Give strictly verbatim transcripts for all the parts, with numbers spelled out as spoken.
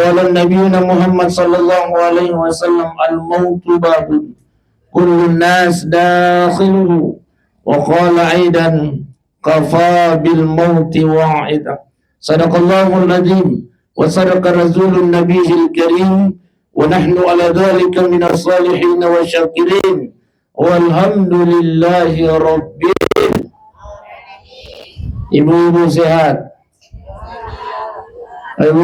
Qala Nabiyuna Muhammad sallallahu alaihi wasallam, "Al-mautu babun, kullun nas dakhiluhu." Wa qala aidan, "Kafa bil mauti wa'ida." Sadaqallahul azim wa sadaqa rasulun nabiyil karim wa nahnu ala dzalika minas salihin wa syakirin. Walhamdulillahi rabbil. Ibu-ibu sehat? Ibu.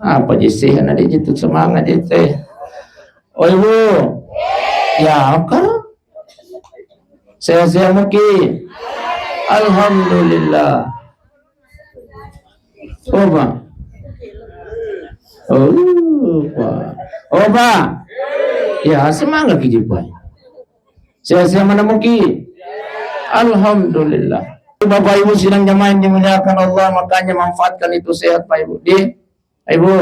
Apa je sehat na de je tu semangat je teh. Oh, Ibu. Ya, apa? Sehat-sehat muki. Alhamdulillah. Oh, Pak. Oh, Pak. Oh, Pak. Ya, semangat ki, Pak. Sehat-sehat mana muki? Alhamdulillah. Bapak Ibu sidang jamaah yang dimuliakan Allah, makanya manfaatkan itu sehat, Pak Ibu. Di, Pak Ibu.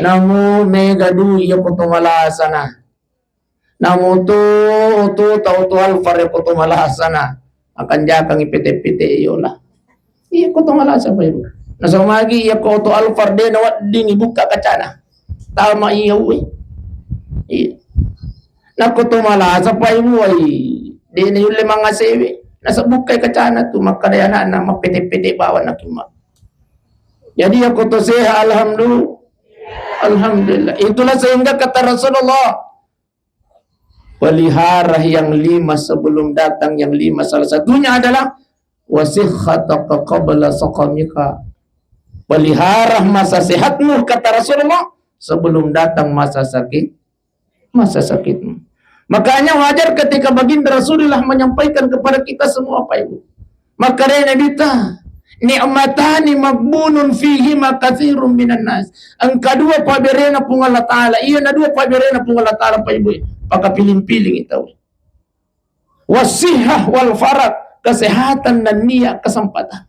Namu mega du iya ko to malasana. Namu tu, tu tau tu Alfar iya ko to malasana. Akan jakangi pete-pete iyola. Iya ko to malasa, Pak Ibu. Nasaba magi iya ko to Alfar de na wedding ibukka kacana. Tama iya uwe. Iya. Nakko to malasa, Pak Ibu, ai, de na yulle mangasewe. Nasaba bukkai kacana tu, makkada anakna mapete-pete bawa nakimma. Jadi iya ko to sehat, alhamdulillah. Alhamdulillah. Itulah sehingga kata Rasulullah, pelihara yang lima sebelum datang yang lima. Salah satunya adalah wasihhataka qabla saqamika. Pelihara masa sehatmu, kata Rasulullah, sebelum datang masa sakit, masa sakitmu. Makanya wajar ketika baginda Rasulullah menyampaikan kepada kita semua, Pak Ibu. Makanya Nabi ta, "Ni'matani maghbunun fihima katsirun minan nas." Engka dua paberena Puang Allah Ta'ala. Iya na dua paberena Puang Allah Ta'ala, Pak Ibu. Pakapiling-piling itu. Wasihah wal farag, kesehatan dan nia kesempatan.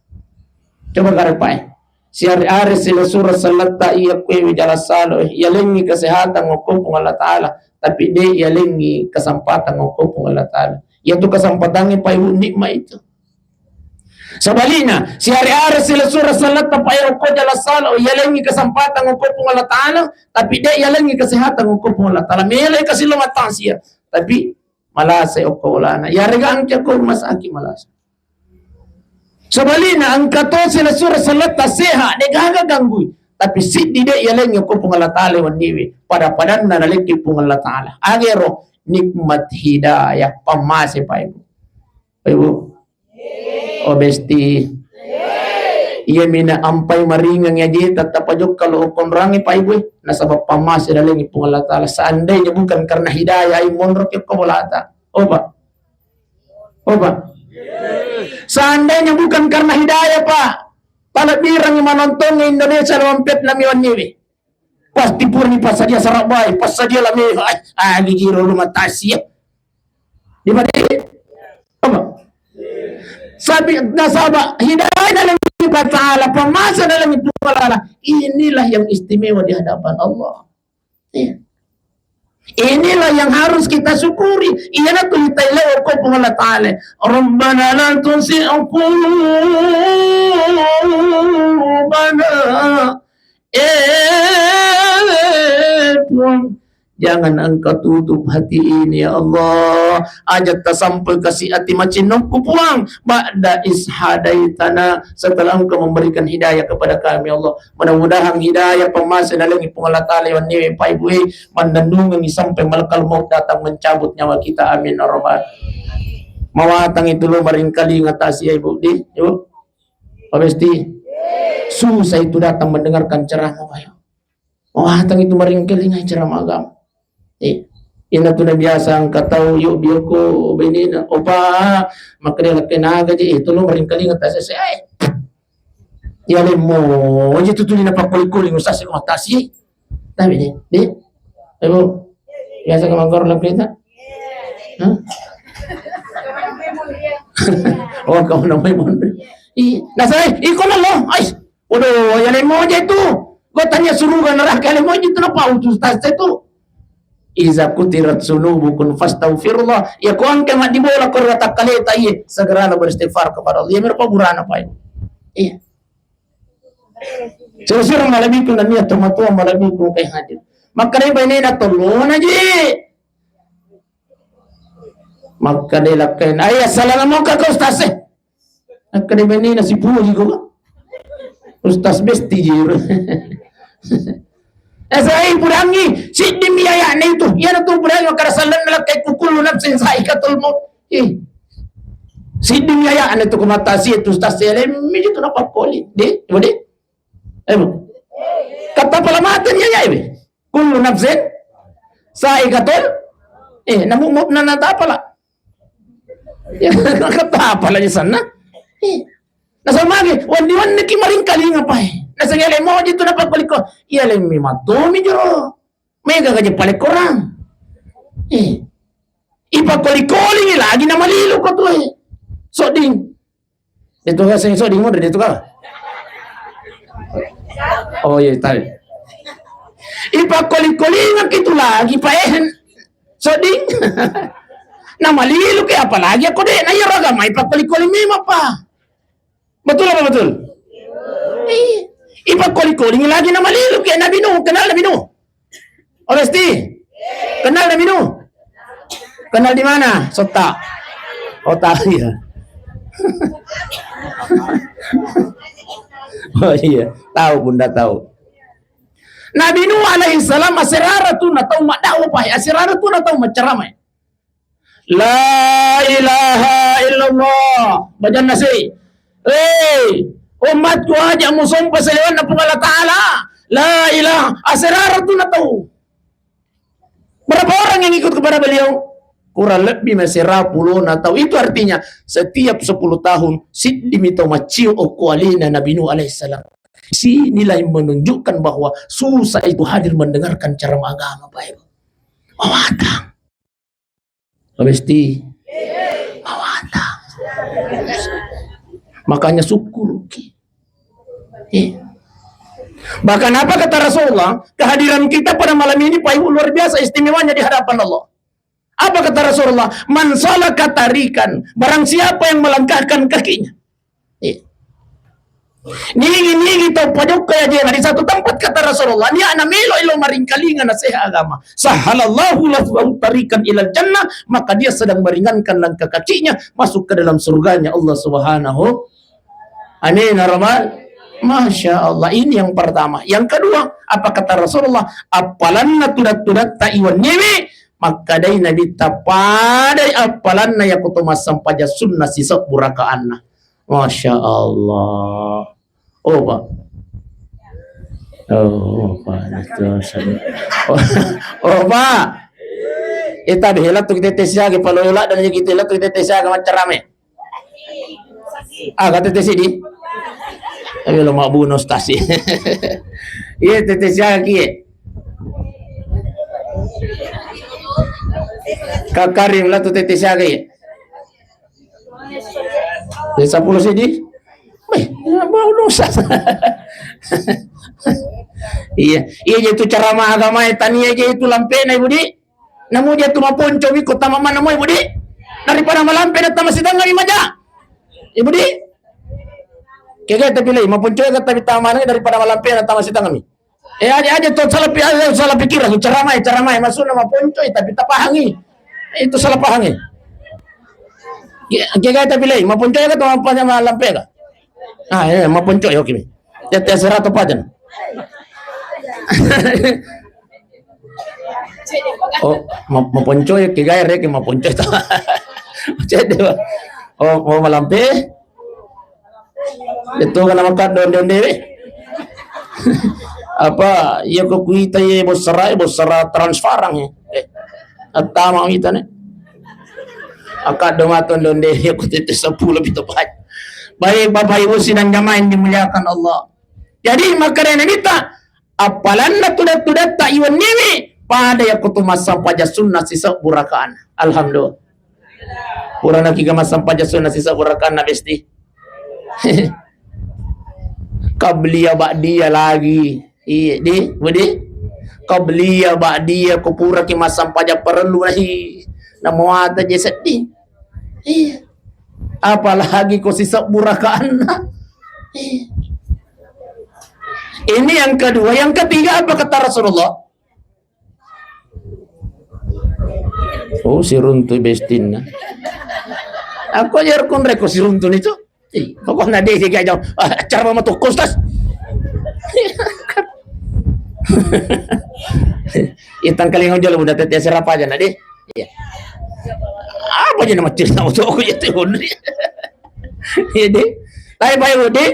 Coba garepai. Siare-are sila sura saletta iya kuewe jala salo, iya lengi kesehatan ngokko Puang Allah Ta'ala. Tapi de iya lengi kesempatan ngokko Puang Allah Ta'ala. Iya tu kesempatannya, Pak Ibu, nikmat itu. Sebaliknya, siare-are sila sura saletta, Pak Ibu, ko jala salo, iya lengi kesempatan ngokko Puang Allah Ta'ala, tapi de iya lengi kesehatan ngokko Puang Allah Ta'ala. Mele kasih lo matang sia. Tapi malasa okko bolana. Yarega engka ko rumah sakit malasa. Sebaliknya, engka to sila sura saletta sehat, de gaga ganggui. Tapi siddi de yalengi okko Puang Allah Ta'ala wenniwe. Pada-padanna nalekki Puang Allah Ta'ala. Agero nikmat hidayah, pammase, Pak Ibu. Pak Ibu. Oh, besti. Iya mina ampai maringeng aja tetap aja kalau konrangi, Pak Ibu. Nasaba pammase dalengi Puang Allah Ta'ala. Seandainya bukan karena hidayah, ai monro ke ko bolata. Oh, Pak. Oh, Pak. Seandainya bukan karena hidayah, Pak, pala birangi manontongi Indonesia lawan Vietnam iwan niwi. Pasti purani passadia sarabbai, passadia lame, ai, ai, gigi rolo matasi, ya. Di mana? Apa? Sabi, nasaba, hidayah dalam Ta'ala, pemasa dalam Ta'ala. Inilah yang istimewa di hadapan Allah. Iya. Inilah yang harus kita syukuri. Iyana tu kita ilawa ko Puang Allah Ta'ala. Rabbana la tuzigh qulubana. Eh, Puang, jangan Engkau tutup hati ini, ya Allah. Aja tasampai kasih hati macinnokku, Puang. Ba'da is hadaitana, setelah Engkau memberikan hidayah kepada kami, Allah. Mudah-mudahan hidayah pemasa dalam Puang Allah Ta'ala yang niwi, Pak Ibu, eh, mendandungi sampai malakal maut datang mencabut nyawa kita. Amin, ya Rabbal. Mawatang itu lo maringkalinga tasi, ya, Ibu, di, Ibu. Pak Besti. Susah itu datang mendengarkan ceramah, Pak. Mawatang itu maringkalinga ceramah agama. Eh, ina tu na biasa engka tau, yuk, bioko benena. Opa, makkeda lekke naga je, eh, tolong ringkalinga tasi, eh. Ya lemo je tu tuli napakkuli-kuli, usah sih, oh, tasi. Tapi deh, deh. Ibu, biasa ke mangkor lekke ta? Hah? Oh, kau namanya Mondri. Ih, nah saya, iko na lo, ais. Waduh, ya lemo je tu. Gua tanya suruga neraka, ya lemo je tu, napa utus tas tu? Iza kutirat sunubukum fastaghfirullah. Ya, ko engka maddibola ko rata kaleta, iya, segeralah beristighfar kepada Allah. Ya, merpa burana, Pak. Iya. Siro-siro malebbiku nennia tomatoa malebbiku engkae hadir. Makkeda bainena, "Tellona ji." Makkeda lakkainna, "Ai, assalamualaikum, Ustaz, eh." Makkeda bainena, "Sipuji ko, Ustaz Besti ji." Eh, sai pudangi, siddimi aya'na itu. Iyana tu pudangi makkeda, "Sallenna lakkaikku, kullu nafsin za'iqatul maut." Eh. Siddimi aya'na itu, ko mata si itu Ustaz, selemmi itu napakkoli. De, de. Eh, Bu. Kata pala mate ni ayah, eh, be. Kullu nafsin za'iqatul. Eh, namu, mu, na, na, tak apalah. Ya, kata apalah di sana. Eh. Nasaba magi, wandi-wandi ki maringkalinga pae. Nasengele moji tu napakkoli ko. Iya lemmi matomi jero. Mega gaji pale korang. Eh. Ipakkoli-kolingi lagi namalilu ko tu, eh. Sodding. Itu kan sing sodding udah itu kan. Oh iya, tahu. Ipakkoli-kolinga ki tu lagi pae. Sodding. Namalilu ke apalagi aku deh, na iya raga mai pakkoli-koli memang pa. Betul apa betul? Iya. Ipakkoli-kolingi lagi namalilu ke Nabi Nuh, kenal Nabi Nuh? Oh, Besti? Kenal Nabi Nuh? Kenal di mana? Sotta. Oh, tahu ya. Oh iya, tahu Bunda tahu. Nabi Nuh alaihi salam asirara tu na tau maddakwah, asirara tu na tau maccarama. La ilaha illallah. Bajanna si. Eh, umatku, aja musompa saliwenna Puang Allah Ta'ala. La ilaha. Asirara tu na tau. Berapa orang yang ikut kepada beliau? Kurang lebih masera pulona tau. Itu artinya setiap sepuluh tahun siddimi tau maccio okko alena Nabi Nuh alaihissalam. Sinilah yang menunjukkan bahwa susah itu hadir mendengarkan ceramah agama, Bapak Ibu. Mawatang. Mesti mawatang. Makanya syukur ki. Eh. Bahkan apa kata Rasulullah, kehadiran kita pada malam ini, Pak Ibu, luar biasa istimewanya di hadapan Allah. Apa kata Rasulullah? "Man salaka tarikan," barang siapa yang melangkahkan kakinya. Eh. Nigi-nigi tau pajokka ya jena di satu tempat, kata Rasulullah, niatna melo ilo maringkalinga naseha agama. Sahhalallahu lahu tarikan ilal jannah, maka dia sedang meringankan langkah kakinya masuk ke dalam surganya Allah Subhanahu. Amin ya rabbal. Masya Allah, ini yang pertama. Yang kedua, apa kata Rasulullah? Appalanna tudat-tudatta iwenniwi, makkadai Nabitta padai appalanna yakuto massampaja sunnah sisebbu rakaanna. Masya Allah. Oh, Pak. Oh, Pak. Itu sabi. Oh, oh, Pak. Ita bela tu kita tes ya, kita lo ladang kita lo tu kita tes ya, macam rame. Ah, kata tesi di? Tapi lo mau bunuh stasi. Iya, tete siaga kie. Kak Karim lah tu tete siaga kie. Di sepuluh sidi. Weh, ya mau dosa. Iya, iya, itu cara agama tania aja itu lampena, Ibu di. Namu je tu maponco mi ko tama mana mo, Ibu di? Daripada malampe na tama sitengah mi maja. Ibu di? Kega tapi lai, maponco ka tapi tama mana daripada malampe na tama sitengah mi. Eh, aja, aja tu salah pi-, aja salah pikir aku, ceramah, ceramah, maksudna maponco tapi tak pahangi. Itu salah pahangi. Ke-, kega tapi lai, maponco ka tama malampe ka? Ah, iya, maponco ya, oke. Ya, tes seratus pajan. Oh, ma-, maponco ya, kigai rek maponco itu. Cede, Pak. Oh, mau malampe? Itu kan nama kaddo onde-onde, weh. Apa, iya ko kuita ye bosara, bosara transferang ya. Eh, attama kita nih. Akaddo mato onde-onde ya ko tete sepuluh lebih tepat. Baik, Bapak Ibu sidang jamaah yang dimuliakan Allah. Jadi, makkedai Nabitta, appalanna tudat-tudatta iwenniwi, pada yakko tu massampaja sunnah sisebbu rakaat. Alhamdulillah. Purana kiga massampaja sunnah sisebbu rakaat na besti. Qabliyah ba'diyah lagi. Iya, di, budi. Qabliyah ba'diyah, ko pura ki massampaja parellu nahi. Namuata je seddi. Iya. Apalagi ko sisebbu rakaanna. Iya. Ini yang kedua. Yang ketiga apa kata Rasulullah? Oh, siruntu bestinna. Aku aja rukun reko siruntu nih, Cuk. Ih, pokoknya deh, dia aja. Ah, cara mama tuh, Ustaz. Itang kali ngajal udah tete serapa aja, nah, deh. Iya. Apa aja nama cerita waktu aku itu, Bun? Iya, deh. Tapi, Pak Ibu, deh.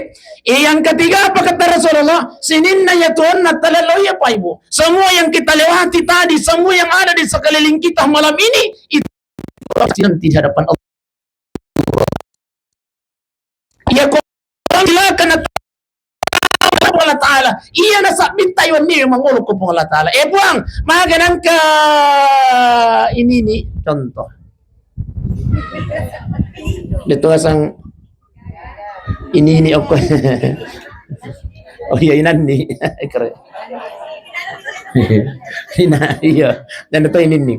Eh, yang ketiga, apa kata Rasulullah? Sininna ya Tuhan, na talalo ya, Pak Ibu. Semua yang kita lewati tadi, semua yang ada di sekeliling kita malam ini, itu saksi nanti di hadapan Allah. Iya, kok bilang kena Allah Ta'ala. Iya, nasabbitta iwan ni memang ngolo ko Puang Allah Ta'ala. Eh, Puang, maga nangka ini ni contoh. Dia tuh asang ini ni apa? Oh iya, inan ni. Keren. Ina, iya. Dan itu ini ni.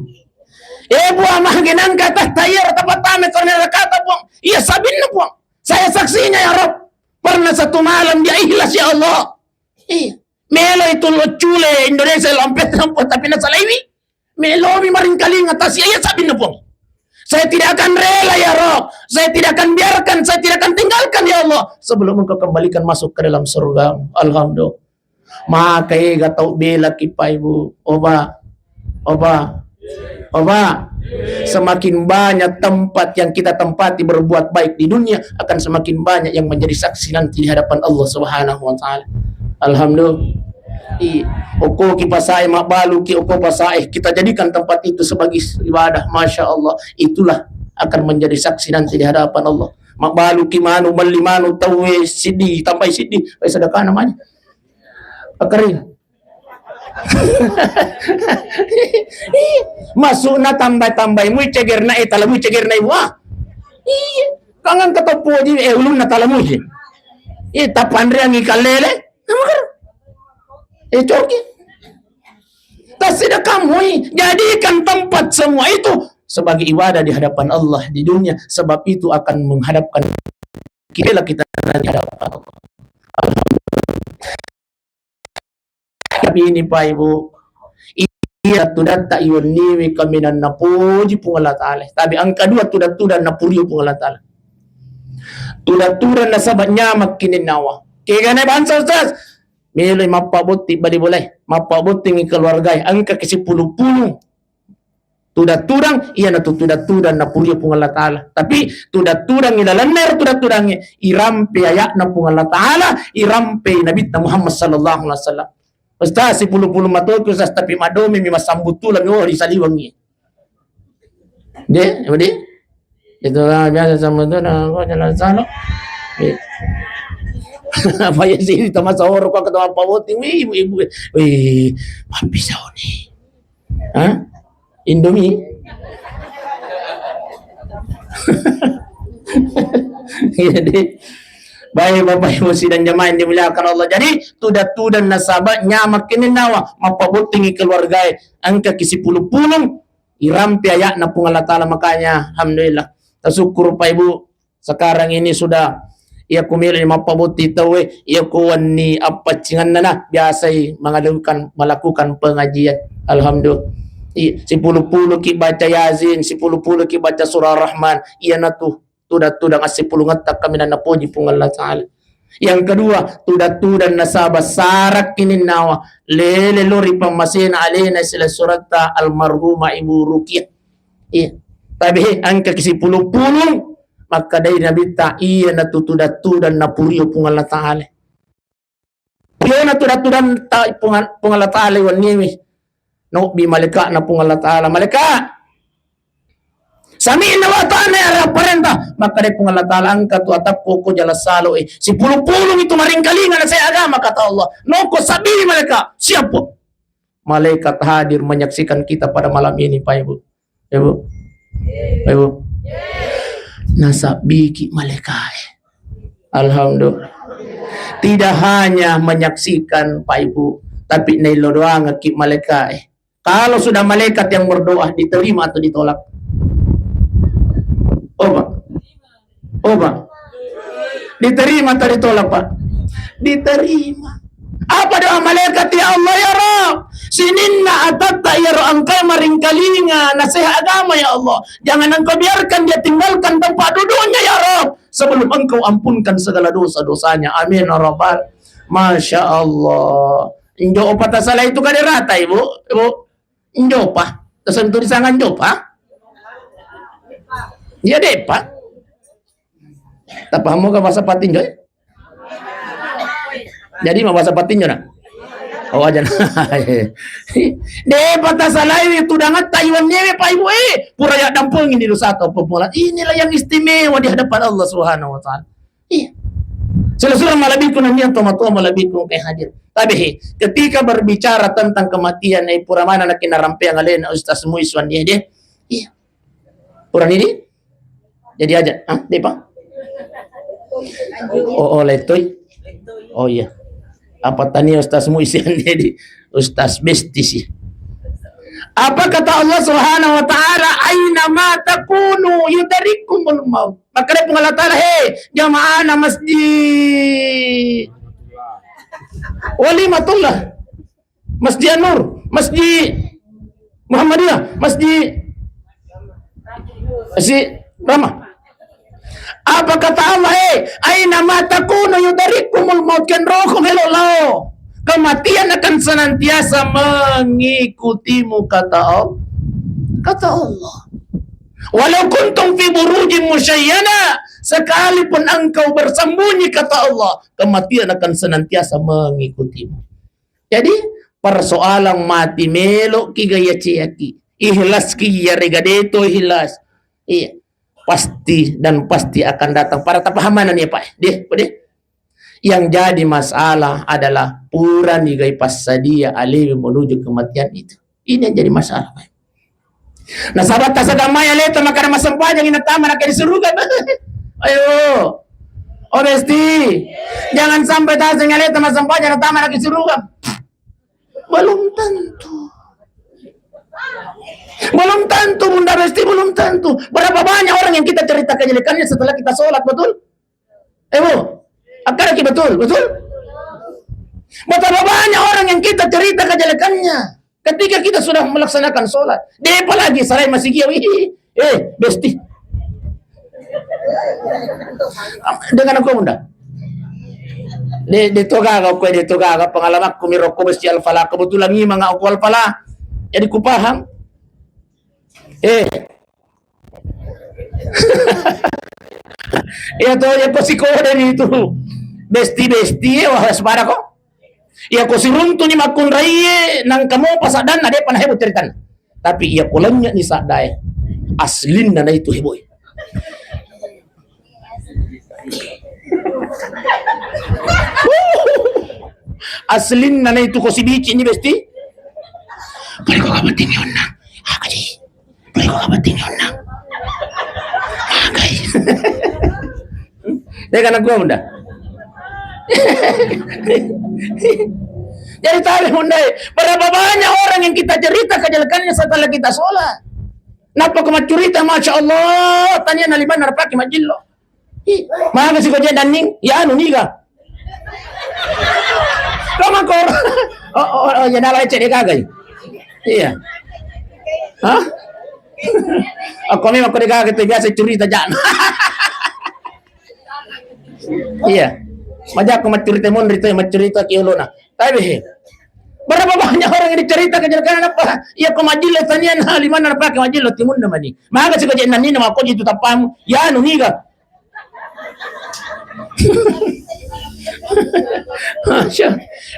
Eh, Puang, maga nangka tah tayar, tempat tame, kau neraka, Puang. Iya, sabinna, Puang. Saya saksinya, ya Rabb. Pernah satu malam dia ikhlas, ya Allah. Iya. Melo itu lo cule Indonesia, lo ampe tempo, tapi nasalaiwi. Melo mi maringkaling atas, iya, iya, sabinna, Puang. Saya tidak akan rela, ya Rabb. Saya tidak akan biarkan, saya tidak akan tinggalkan, ya Allah, sebelum Engkau kembalikan masuk ke dalam surga. Alhamdulillah. Maka ega tau bela ki, Pak Ibu. Oba. Oba. Oba. Semakin banyak tempat yang kita tempati berbuat baik di dunia, akan semakin banyak yang menjadi saksi nanti di hadapan Allah Subhanahu wa Ta'ala. Alhamdulillah. Iya. Oko ki pasae, mabbalu ki oko pasae, kita jadikan tempat itu sebagai ibadah. Masya Allah. Itulah akan menjadi saksi nanti di hadapan Allah. Mabbalu ki manu, melli manu, tauwe siddi, tambai siddi, eh, sedekah namanya. Akkaring. Masukna tambai-tambai mui cegerna, eh, tala mui cegerna iwa. Iya. Kangang ketoppo di, eh, ulunna tala mui. Eh, tapanreangi kalele. Namakar. Eh, coki. Tasidakang mui. Jadikan tempat semua itu sebagai ibadah di hadapan Allah di dunia. Sebab itu akan menghadapkan kita, kita di hadapan Allah. Tapi ini, Pak Ibu, iya tudatta iwenniwi kaminang napuji Puang Allah Ta'ala. Tapi angka dua tudat-tudat napurio Puang Allah Ta'ala. Tudat-tudat nasaba nyamak kininnawa. Kegana bangsa, Ustaz? Melo mappabotti bali boleh. Mappabottingi keluargai. Angka ke sepuluh-puluh. Tudang-tudang, iyanatu tudang-tudang napurio Puang Allah Ta'ala. Tapi tudang-tudang ilalenna ero tudang-tudangnge, irampe aya'na Puang Allah Ta'ala, irampe Nabitta Muhammad sallallahu alaihi wasallam. Ustaz, sepuluh-puluh matoki, Ustaz, tapi madomi mi massambutula mi, oh, risaliwengi. De, apa de? Itu lah biasa sambutula, kok jalan salo. De. Apa ya sih, di tama sahur, kok ketemu apa boti, wih, ibu-ibu, wih, papi sauni. Hah? Indomie? Iya, deh. Baik, Bapak Ibu sidang jamaah yang dimuliakan Allah. Jadi, tudang-tudang nasaba nyamak kininnawa, mappabottingi keluargae, angka ki sepuluh-puluh, irampe aya'na Puang Allah Ta'ala. Makanya, alhamdulillah. Tasyukur, Pak Ibu, sekarang ini sudah, iya ku melo mappabotti tauwe, iya ku wenni appaccinganna na biasai mengadukan, melakukan pengajian. Alhamdulillah. I, sepuluh-puluh ki baca Yasin, sepuluh-puluh ki baca surah Rahman. Iyanatu tudang-tudang assipulungetta kaminang napoji Puang Allah Ta'ala. Yang kedua, tudang-tudang nasaba sarak kininnawa, lele lo ri pammasena alena sila suratta almarhumah Ibu Rukiah. Iya. Tapi angka ki sepuluh-puluh, makkadai Nabitta, iyanatu tudang-tudang napurio Puang Allah Ta'ala. Iyana tudang-tudang ta-, Puang, Puang Allah Ta'ala wenniwi. Nobbi malaikatna Puang Allah Ta'ala. Malaikat. Sami'na wa ata'na ya Rabb, parenta. Makkadai Puang Allah Ta'ala, angka tu atappo ko jala salo e. Sepuluh-puluh itu maringkalinga na saya agama, kata Allah. Noko sabbi malaikat. Siap, Puang. Malaikat hadir menyaksikan kita pada malam ini, Pak Ibu. Ibu. Ibu. Nasabbiki malaikae. Alhamdulillah. Tidak hanya menyaksikan, Pak Ibu, tapi naillo doangekki malaikae. Kalau sudah malaikat yang berdoa, diterima atau ditolak? Oh, Pak. Oh, Pak. Diterima atau ditolak, Pak? Diterima. Apa Pada malaikat, "Ya Allah, ya Rabb, sininna atatta iyaro engkae maringkalinga nasehat agama, ya Allah. Jangan Engkau biarkan dia tinggalkan tempat duduknya, ya Rabb, sebelum Engkau ampunkan segala dosa-dosanya. Amin, ya Rabbal." Masya Allah. Injo opa tasalai itu kaderata, Ibu? Ibu? Injopa. Tasentuh di sangan jopa? Iya, depa. Tapahammu ka bahasa Patinjo, eh? Jadi, ma bahasa Patinjo, nak? Oh, aja. Depa tasalai tudangetta iwan newe, Pak Ibu, eh. Pura ya dampengin di dosa atau pemula. Inilah yang istimewa di hadapan Allah Subhanahu wa Ta'ala. Iya. Sila-sila malebbiku nania tomatoa malebbiku engkae hadir. Tapi he, ketika berbicara tentang kematian, eh, pura mana nakinarampeng alena Ustaz Muiswan dia, dia. Iya. Pura ini? Jadi aja. Ah, dia, Pak? Oh, oh, letoi. Oh, iya. Apa tania Ustaz Muiswan jadi Ustaz Besti sih? Apa kata Allah Subhanahu wa Ta'ala, "Aina ma takunu yudarikumul maut." Makkedai Puang Allah Ta'ala, "He, jamaahna Masjid Walimatullah, Masjid An-Nur, Masjid Muhammadiyah, Masjid, Masjid Rahmah." Apa kata Allah, "He, aina ma takunu yudarikumul maut." Kenroko melo lao. Kematian akan senantiasa mengikutimu, kata Allah. Kata Allah. "Walau kuntum fi burujin musyayyada," sekalipun engkau bersembunyi, kata Allah, kematian akan senantiasa mengikutimu. Jadi, persoalan mati meloki gaya ceaki. Ikhlaski ya rega deto ikhlas. Iya. Pasti dan pasti akan datang. Para tapahamana nih, Pak. Deh, deh. Yang jadi masalah adalah purani gai passadia alewe menuju kematian itu. Ini yang jadi masalah, Pak. Nasaba tasaga mai aleta makkeda massempajang, natama naka di suruga. Ayo. Oh, Besti. Jangan sampai tasaga aleta massempajang, natama naka di suruga. Belum tentu. Belum tentu, Bunda Besti, belum tentu. Berapa banyak orang yang kita cerita kejelekannya setelah kita sholat, betul? Eh, Bu, akkaraki betul, betul? Betapa banyak orang yang kita cerita kejelekannya ketika kita sudah melaksanakan sholat. Depa lagi sarai masigi, wih, eh, Besti. Dengan aku, Bunda. De, de toga aku, de toga pengalamanku miroko Besti Al-Falah. Kebetulan memang aku Al-Falah. Jadi kupaham. Eh, iya to, iya ko sikode ni tu. Besti-besti, eh, waspada ko. Iya ko siruntu ni makkunrai, eh, nangka mopa saddanna, depa na hebo ceritanna. Tapi iya ko lennye ni saddae, aslinna na itu hebo. Aslinna na itu ko sibici ni, Besti. Pale ko kabating yonna. Akaji. Pale ko kabating yonna. Agai. Deh, karena gua udah. Jadi tahu, Bunda, berapa banyak orang yang kita cerita kejelekannya setelah kita sholat. Napa ko maccurita, Masya Allah, tania na limanna napake majillo. Ih, maga si ko je danning, ya anu niga. Lo mako. Oh, oh, oh, ya nala ecek de gaga. Iya. Hah? Aku memang ko de gaga tu biasa curita jan. Iya. Maja ko maccurita monri tu, maccurita ki olona. Tapi berapa banyak orang yang dicerita kejelekan apa? Iya ko majillo tania na limanna napake majillo timunna mani. Maga si ko je nanni na mako itu tapamu. Ya anu niga.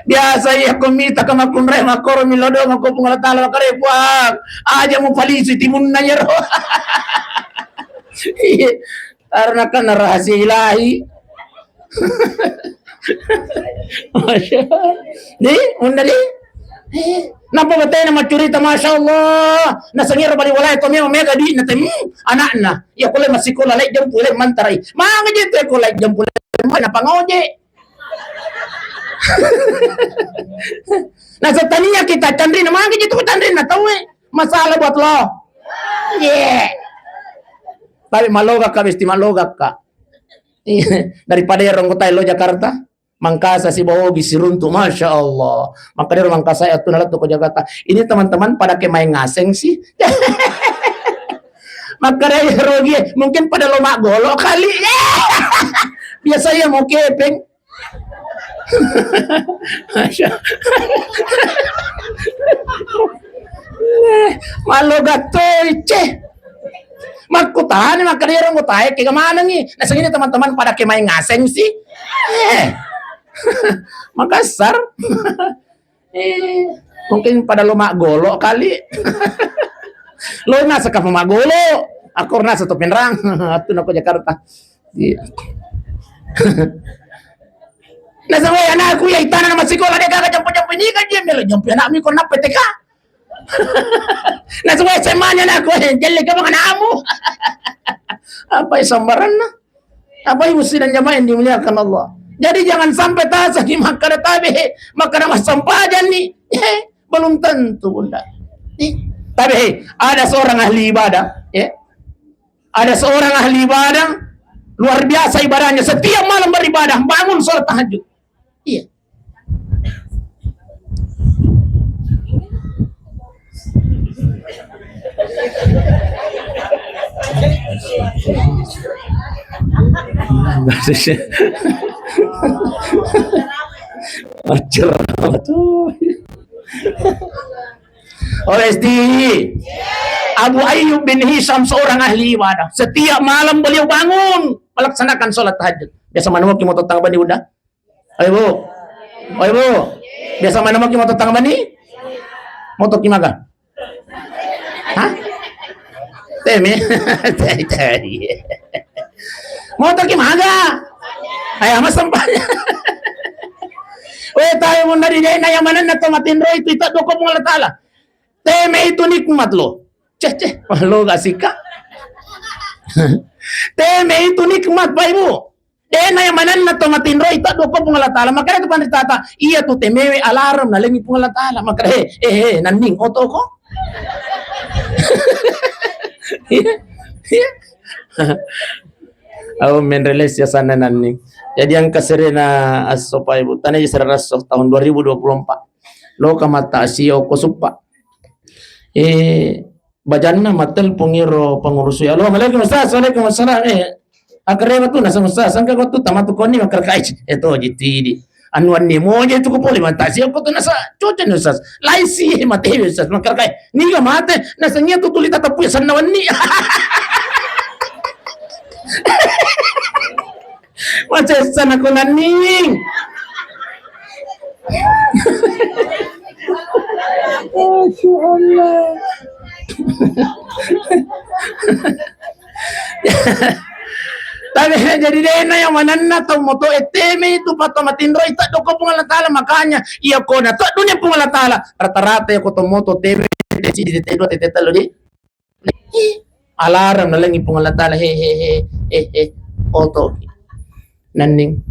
Biasa iya ko mita ka makkunrai makkoro mi lodo makko Puang Allah Taala makare, Puang, aja mu palisi timunna yero. Iya. Karena kan rahasia ilahi. Masya Allah. Di, unda di. Napa batena maccurita, Masya Allah. Nasengiro bali walai to memang mega duitna tem anakna. Iya ko le massikola le jampu le mantarai. Manga je te ko le jampu le mana pangoje. Nah, setania kita canrina, manga je tu canrina tahu, eh. Masalah buat lo. Iya. Tapi maloga ka, Besti, maloga ka. Iya. Daripada ya ronggotai lo Jakarta. Mangkasa sibawa Ogi siruntu, Masya Allah. Makkedaro Mangkasa e, attu nalettu ko Jakarta. Ini teman-teman pada kemae ngaseng sih. Makkedai Rogi, mungkin pada lo maggolo kali. Biasa ya mau kepeng. Malo gattoi, ceh. Makkutani, makkedai ro anggotae, kega manengi. Naseng ini teman-teman pada kemae ngaseng sih. Eh. Makassar. Eh, mungkin pada lo maggolo kali. Lo nasa kapa maggolo. Aku nasa to Pinrang. Attu nako Jakarta. Iya. Nasaba anakku ya itana na masikola de' gaga jampu-jampu ini kan dia melo jampu anakmu ko na P T K. Nasaba S M A ni anakku, eh, jelle ka bang anakmu. Apa ya sambaranna? Apa ibu sidang jamaah yang dimuliakan Allah? Jadi jangan sampai tasa di makkada tabe, makkada massampajang ni. Eh, belum tentu, Bunda. Eh, tabe, ada seorang ahli ibadah, ya. Ada seorang ahli ibadah, luar biasa ibadahnya. Setiap malam beribadah, bangun sholat tahajud. Iya. Ajar tuh. Oleh S D I. Abu Ayyub bin Hisam seorang ahli ibadah. Setiap malam beliau bangun melaksanakan sholat tahajud. Biasa mana mungkin mau tetangga bani udah? Ayo, Bu. Ayo, Bu. Biasa mana mungkin mau tetangga bani? Mau toki maga? Hah? Teme. Tari, tari. Mau toki maga? Ayo, mas sempat. Weh, tahu mun dari dia naya mana na to matinro itu, itu doko Puang Allah Ta'ala. Teme itu nikmat loh. Ceh, ceh. Wah, lo gak sika? Teme itu nikmat, Pak Ibu. Dena yang manenna to matinro ita dua ko Puang Allah Ta'ala. Makanya tu panritata, iya tu temewe alarm nalengi Puang Allah Ta'ala. Makanya, eh, eh, eh, nanning oto ko. Iya, iya. Au menreles ya sana nanning. Jadi yang kaserena asso Pak Ibu. Tana ji serena asso tahun dua ribu dua puluh empat. Lo kamata asio ko suppa. Eh, bajanna mattelpong iro pengurus. Halo, waalaikum Ustaz, waalaikum assalam. Eh, akkareba tu nasa Ustaz, sangka ko tu tamatu koni makkarkai. Eh, to jitidi. Anu anni moja itu ko pole mata siap ko tu nasa cocok ni Ustaz. Laisi mate Ustaz makkarkai. Niga mate, nasa nia tu tuli tatapu sanna wanni. Macessa nako nanning. Masya Allah. Tapi jadi dena yang manenna tau moto E T M itu pato matinro ita doko Puang Allah Ta'ala. Makanya iya kona tak dunia Puang Allah Ta'ala. Rata-rata ya ko to moto T M di T T dua, T T telu di. Alarm nalengi Puang Allah Ta'ala, he, he, he, he, he, oto. Nanning.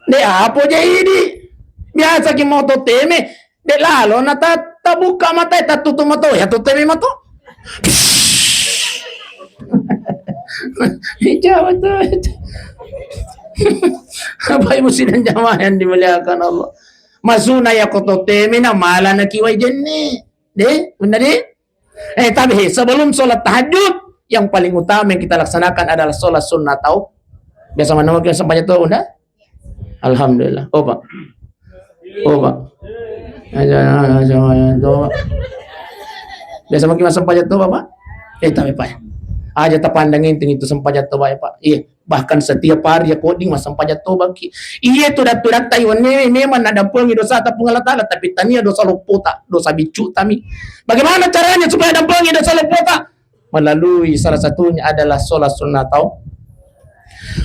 De apa jadi? Biasa ki moto teme, de lalo na ta-, tabuka mata, tatutu mato, ya tu teme mato. Jawa tu. Bapak Ibu sidang jamaah yang dimuliakan Allah. Masuna ya koto teme na mala na kiwai jenne. De, benar de? Eh, tapi he, sebelum sholat tahajud, yang paling utama yang kita laksanakan adalah sholat sunnah tau. Biasa mana mungkin sempajang tau, Bunda? Alhamdulillah. Oh, Pak. Oh, Pak. Aja, aja, aja, aja, Pak. Biasa mungkin sempajang tau, Pak? Eh, tapi, Pak. Aja tapandang inting itu sempajang tau, Pak. Iya. Bahkan setiap hari ya koding massempajang toba ki. Iye tu dattu dattai wenni memang nadampengi dosa ta Puang Allah Ta'ala, tapi tania dosa loppota, dosa biccu tami. Bagaimana caranya supaya dampengi dosa loppota? Melalui salah satunya adalah sholat sunnah tau.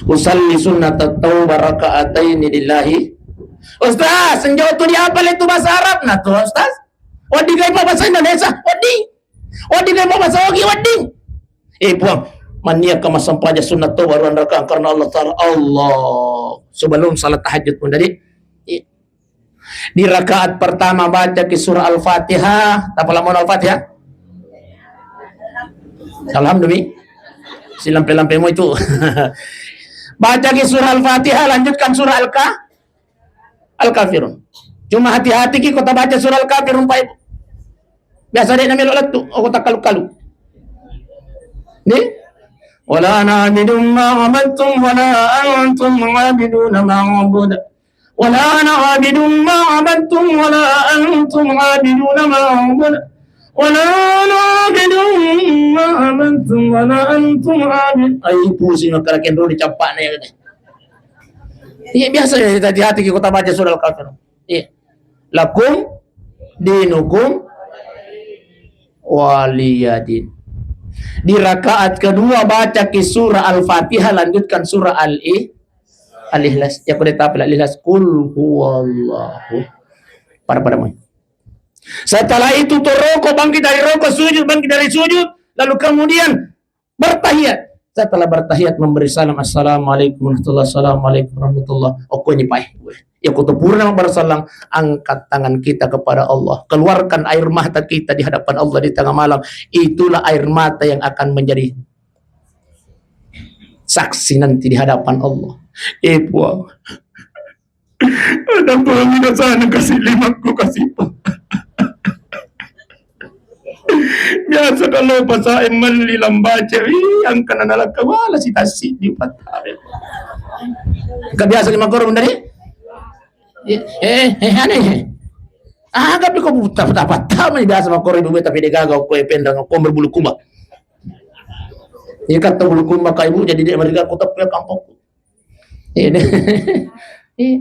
Usalli sunnat tauba rakaataini lillahi. Ustaz, senjau tu di apa itu bahasa Arab? Nah tu Ustaz. Odi gai bahasa Indonesia, odi. Wedding, eh, Bapak, saogi wedding. Eh, Puang, manniakka massempajang sunnah tau baruang rakaat karena Allah Ta'ala. Allah. Sebelum salat tahajud pun tadi. Iya. Di rakaat pertama baca ki surah Al-Fatihah. Apa lamun Al-Fatihah? Alhamdulillah. Silampe-lampe mo itu. Bacaki surah Al-Fatihah, lanjutkan surah Al-Ka-, Al-Kafirun. Cuma hati-hati ki ko tabaca surah Al-Kafirun, Pak Ibu. Biasa de' namelo lettu, oh, ko takkalu-kalu. Ni? Wala ana abidum ma abattum wala antum abiduna ma a'bud. Wala ana abidum ma abattum wala antum abiduna ma a'bud. Wala ana abidum ma abattum wala antum abid. Ai, pusing makkeda kenro dicappa'na ya, katanya. Iya, biasa ya, hati-hati ki ko tabaca surah Al-Kafirun. Iya. Lakum dinukum waliyadin. Di rakaat kedua bacaki surah Al-Fatihah, lanjutkan surah Al-I-, Al-Ikhlas. Ya, kuda tapi Al-Ikhlas. Qul huwallahu. Pada-pada mai. Setelah itu, to roko, bangkit dari roko, sujud, bangkit dari sujud, lalu kemudian bertahiyat. Setelah bertahiyat, memberi salam, "Assalamualaikum warahmatullahi, assalamualaikum warahmatullah." Okkoni pae. Ya, ko to purana bersalam, angkat tangan kita kepada Allah. Keluarkan air mata kita di hadapan Allah di tengah malam. Itulah air mata yang akan menjadi saksi nanti di hadapan Allah. Eh, Puang. Ada pemina sana kasih limakku kasih pa. Biasa kalau pasae melli lambace, ih, angkana nalakka wala si tassi di pattare. Ka biasa lima koro dari? Eh, eh, eh, aneh. Aga pi ko buta, buta, buta, mani biasa makkoro ibu beta pede gaga ko e penrang ko berbulu kumba. Iya, kata bulu kumba ka ibu, jadi dia mereka kota punya kampung. Iya, deh. Iya.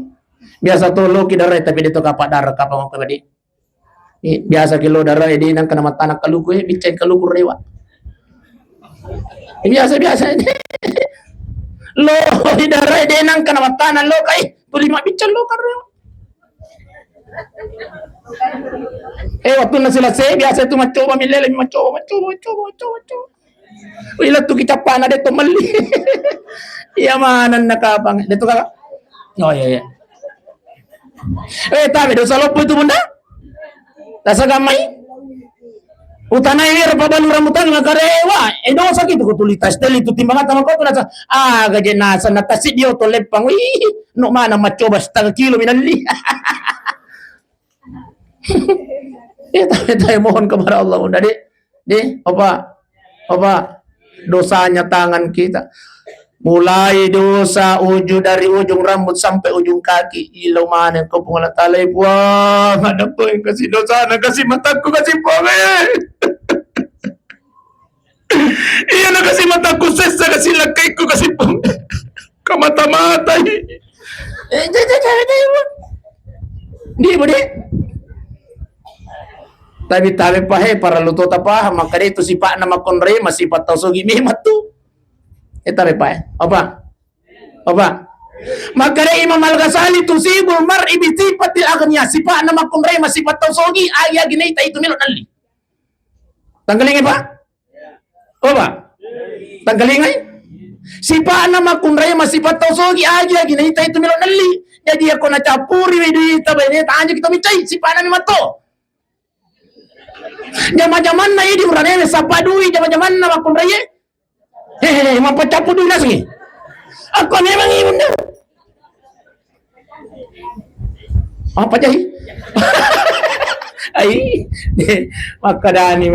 Biasa to lo ki dara, tapi dia to kapa dara, kapa mau kena di. Iya, biasa ki lo dara, jadi nang kena mata anak kaluku, eh, bincang kaluku rewa. Biasa, biasa aja. Lo di dara, dia nang kena mata anak lo kai, tuli mak bincang lo kan rewa. Eh, waktu nasi lase, biasa itu macoba, milele, macoba, macoba, macoba, macoba, macoba. Wih, lettu ki cappana de' to melli. Iya, manenna kapang. De' to kala. Oh, iya, iya. Eh, tapi dosa loppo itu, Bunda? Rasa gamai? Utanai wiro pabalu rambutan ngakarewa. Eh, dosa gitu, ko tuli tas teli itu timbang mata mako tu rasa. Ah, gaje nasa na tasi dio to leppang. Wih, no mana macoba setengah kilo minalli. Ya, tapi, tapi mohon kepada Allah, Bunda, Dek. Dek, apa? Apa? Dosanya tangan kita. Mulai dosa uju-, dari ujung rambut sampai ujung kaki. Ilo maneng ko Puang Allah Taala, Puang, ada Puang, kasih dosa, na kasih mataku, kasih Puang, eh. Iya, na kasih mataku sessa, kasih lakaiku, kasih Puang. Kamata-matai. Eh, ja, ja, ja, ja, ja. Di, Budi. Tapi, tapi, pahe, parallu to tapaham, makkeda itu sipa'na makkonrai, masipa tau sogi memang tu. Eh, tapi, pahe. Apa? Apa? Makkeda Imam Al-Ghazali, "Tusibul mar'i bi sifatil aghnia." Sipa'na makkunrai masipa tau sogi, agi-agi naita itu melo nalli. Tanggalingai, Pak? Apa? Tanggalingai? Sipa'na makkunrai masipa tau sogi, agi-agi naita itu melo nalli. Jadi, yakko nacappuri we duita baineta, aja kita micai, sipa'na memang to. Jama-jamanna idi uranewe sapa dui, jama-jamanna makkunraie. Hehehe, mappacappu dui nasengi. Aku memang ibunda. Apa jadi? Ai, makkadani,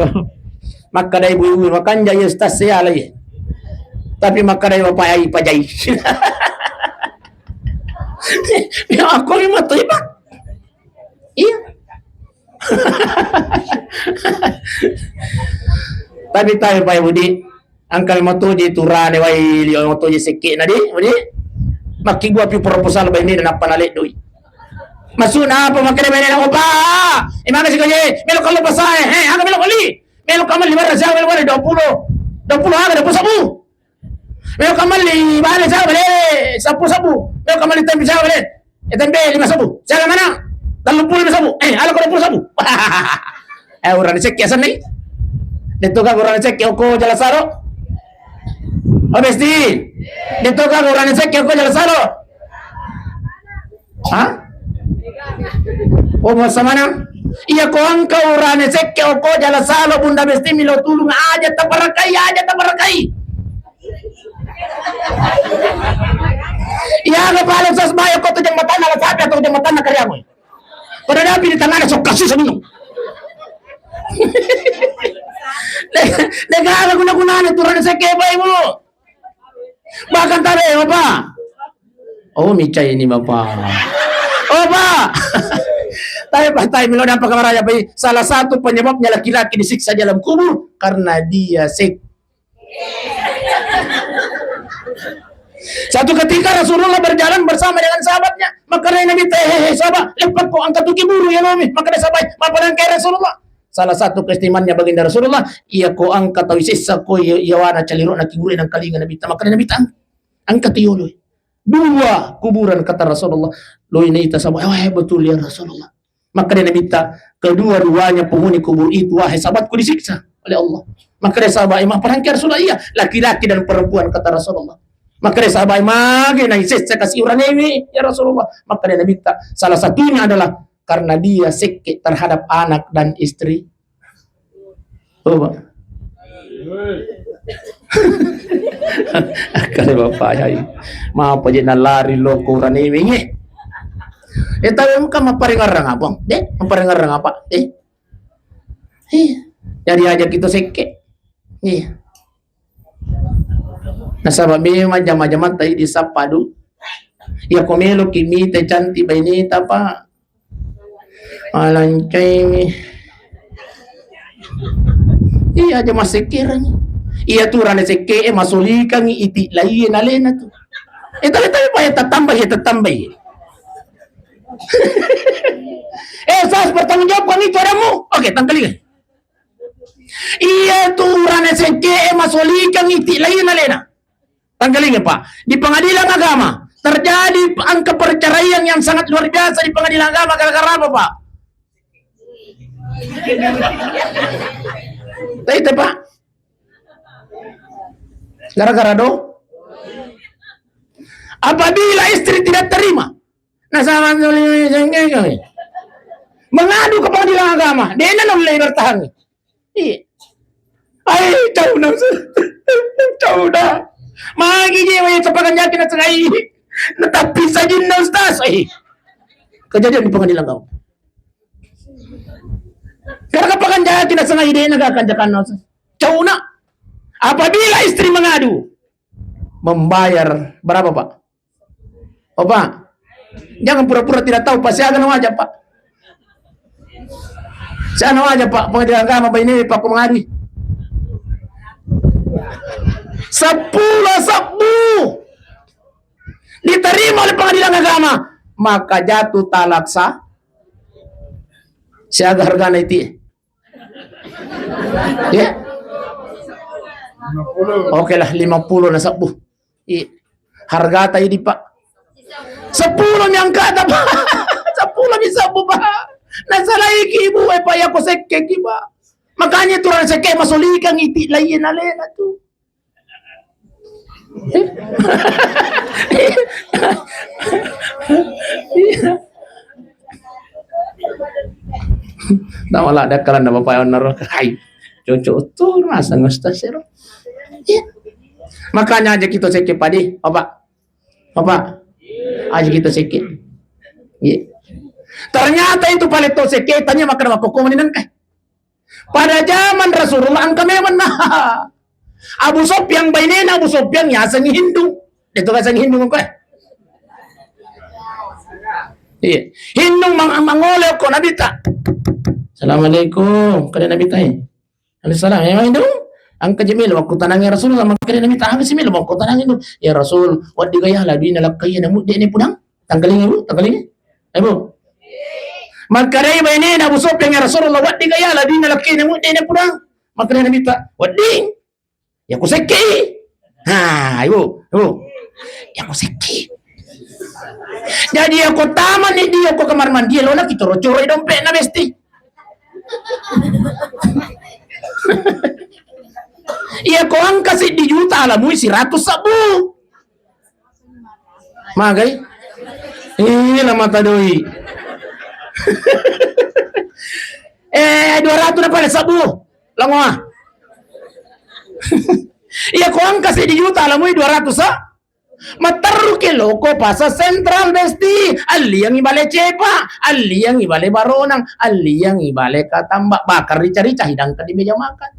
makkada ibu-ibu, makanja ya stas ya lagi. Tapi makkada bapak ai pajai. Ya, aku memang tuh, Pak. Iya. Tapi tahu, Pak Budi, angkal matoji turane wai, lio matoji sekke na di, Budi. Makki gua pi proposal bainena nappa naleddoi. Masuna apa makkeda bainena, "Opa, imana sikaje, melo kallo pasae, he, aga melo kali? Melo kamal lima ratus, melo kali dua puluh. Dua puluh aga, dua puluh sabu." Melo kamalli bale siaga bale, seppulo sabu. Melo kamalli tempe siaga bale. Eh, tempe lima sabu. Siaga mana? Telluppulo lima sabu. Eh, ala ko dua puluh sabu. Eh, urane sekke asenna. Detto ka urane sekke oko jala salo. Oh, besti. Detto ka urane sekke oko jala salo. Hah? Oh, masa mana? Iya, ko engka urane sekke oko jala salo, Bunda Besti, milo tulung, aja taparakai, aja taparakai. Iya, ga paling sasbaya ko tu jembatanna la sapi atau jembatanna kariamu. Pada nabi di tanganna sokka sisa minum. Dega guna-gunana turun sekke, Bapak Ibu. Bahkan tabe, Bapak. Oh, mica ini, Bapak. Oh, Pak. Tapi Pak, tapi melo dampak kamar aja, Pak. Salah satu penyebabnya laki-laki disiksa dalam kubur karena dia seks. Satu ketika Rasulullah berjalan bersama dengan sahabatnya. Maka dia Nabi tanya, "Hei, hei, sahabat, lepas kok angkat tuki buru ya Nabi." Maka dia sahabat, "Apa yang kaya Rasulullah?" Salah satu keistimewaannya baginda Rasulullah, iya ko angkat tau isessa ko iya, iya wana calirona kiburu nang kalinga Nabi. Maka dia Nabi tang, angkat yolo. Dua kuburan, kata Rasulullah. Loi naita sahabat, "Wah, betul ya Rasulullah." Maka dia Nabi ta, "Kedua-duanya penghuni kubur itu, wahai sahabatku, disiksa oleh Allah." Maka dia sahabat, "Emang perangkat Rasulullah?" "Iya, laki-laki dan perempuan," kata Rasulullah. Maka dia sahabat, "Mage na isessa kasi uranewe, ya Rasulullah?" Maka dia Nabi ta, "Salah satunya adalah karena dia sekke terhadap anak dan istri." Oh, Pak. Kale Bapak ya. Mapa je nalari loko uranewe, ye. Eh, tapi engka mapparengerang apa? Deh, mapparengerang apa? Eh. Iya. Jadi aja kita sekke. Iya. Nasaba memang jama-jamang tadi disappa du. Ya ko meloki mita cantik baineta, Pak. Alancaimi. Iya aja masekkerangi. Iya tu rane sekke e masolikangi iti laie nalena tu. Eh, tapi, tapi, Pak, ya tatambai, ya tatambai. Eh, saya harus bertanggung jawab kan itu adamu. Oke, tangkali. Iya tu rane sekke e masolikangi iti laie nalena. Tanggalingi, Pak. Di pengadilan agama, terjadi angka perceraian yang sangat luar biasa di pengadilan agama. Gara-gara apa, Pak? Tahu itu, Pak? Gara-gara do? Apabila istri tidak terima, nasaba mengadu ke pengadilan agama, dia nulle bertahan. Iya. Ai, cauna. Cauna. Magi je wae tapakanjaki nasengai. Natappi sajinna, Ustaz. Eh. Kejadian di pengadilan kau. Karena pakanjaki nasengai de' naga kanjakanna, Ustaz. Cauna. Apabila istri mengadu, membayar berapa, Pak? Oh, Pak. Jangan pura-pura tidak tahu, Pak. Siaga na waja, Pak. Siaga na waja, Pak. Pengadilan agama baine, Pak, ko mengadu. Seppulo sebbu. Diterima oleh pengadilan agama, maka jatuh talak sah. Siaga hargana iti? Ya. Oke lah, lima puluh na sebbu. Iya. Hargata idi, Pak. Seppulo mi angkata, Pak. Seppulo mi sebbu, Pak. Nasalaiki ibu e, Pak, ya ko sekkeki, Pak. Makanya turang sekke masolikangi iti laie nalena tu. Iya. Tawala dakkalan na bapak onnaro kai. Cocok tu rasa ngustasero. Iya. Makanya aja kita sekke padi, Bapak. Bapak. Aja kita sekke. Iya. Ternyata itu paling to sekke tanya makan wakoko meninan kai. Pada zaman Rasulullah engka memang nah. Abu Sufyan, bainena Abu Sufyan yasengngi Hindung. De'to yasengngi Hindung engka. Iya. Hindung mang-, mangole ko Nabitta. Assalamualaikum. Kada Nabitta, eh. Alaihissalam. Ya, Hindung. Engka je melo makkutanangi Rasulullah, makkeda Nabitta, aga si melo makkutanangi Hindung? Ya Rasul, wedding ga yala duina lakkaie namu de'ne pudang? Tangkalinga, Bu, tangkalinga. Ayo, Bu. Makkedai bainena Abu Sufyan, "Ya Rasulullah, wedding ga yala duina lakkaie namu de'ne pudang?" Makkeda Nabitta, "Wedding. Ya kusekkei." Ha, ayo, Bu. Ya kusekkei. Jadi ya ko tamani dia ko kamar mandi, lona ki coro-coro i dompetna besti. Iya ko engka siddi juta alamui siratus sebbu. Magai? Ih, na mata doi. Eh, dua ratus na pale sebbu. Langoa. Iya ko engka seddi juta, alamui dua ratus, ah. Matterruki loko Pasar Sentral, Besti. Alliangi bale cepa, alliangi bale baronang, alliangi bale katamba. Bakar rica-rica hidangkan di meja makan.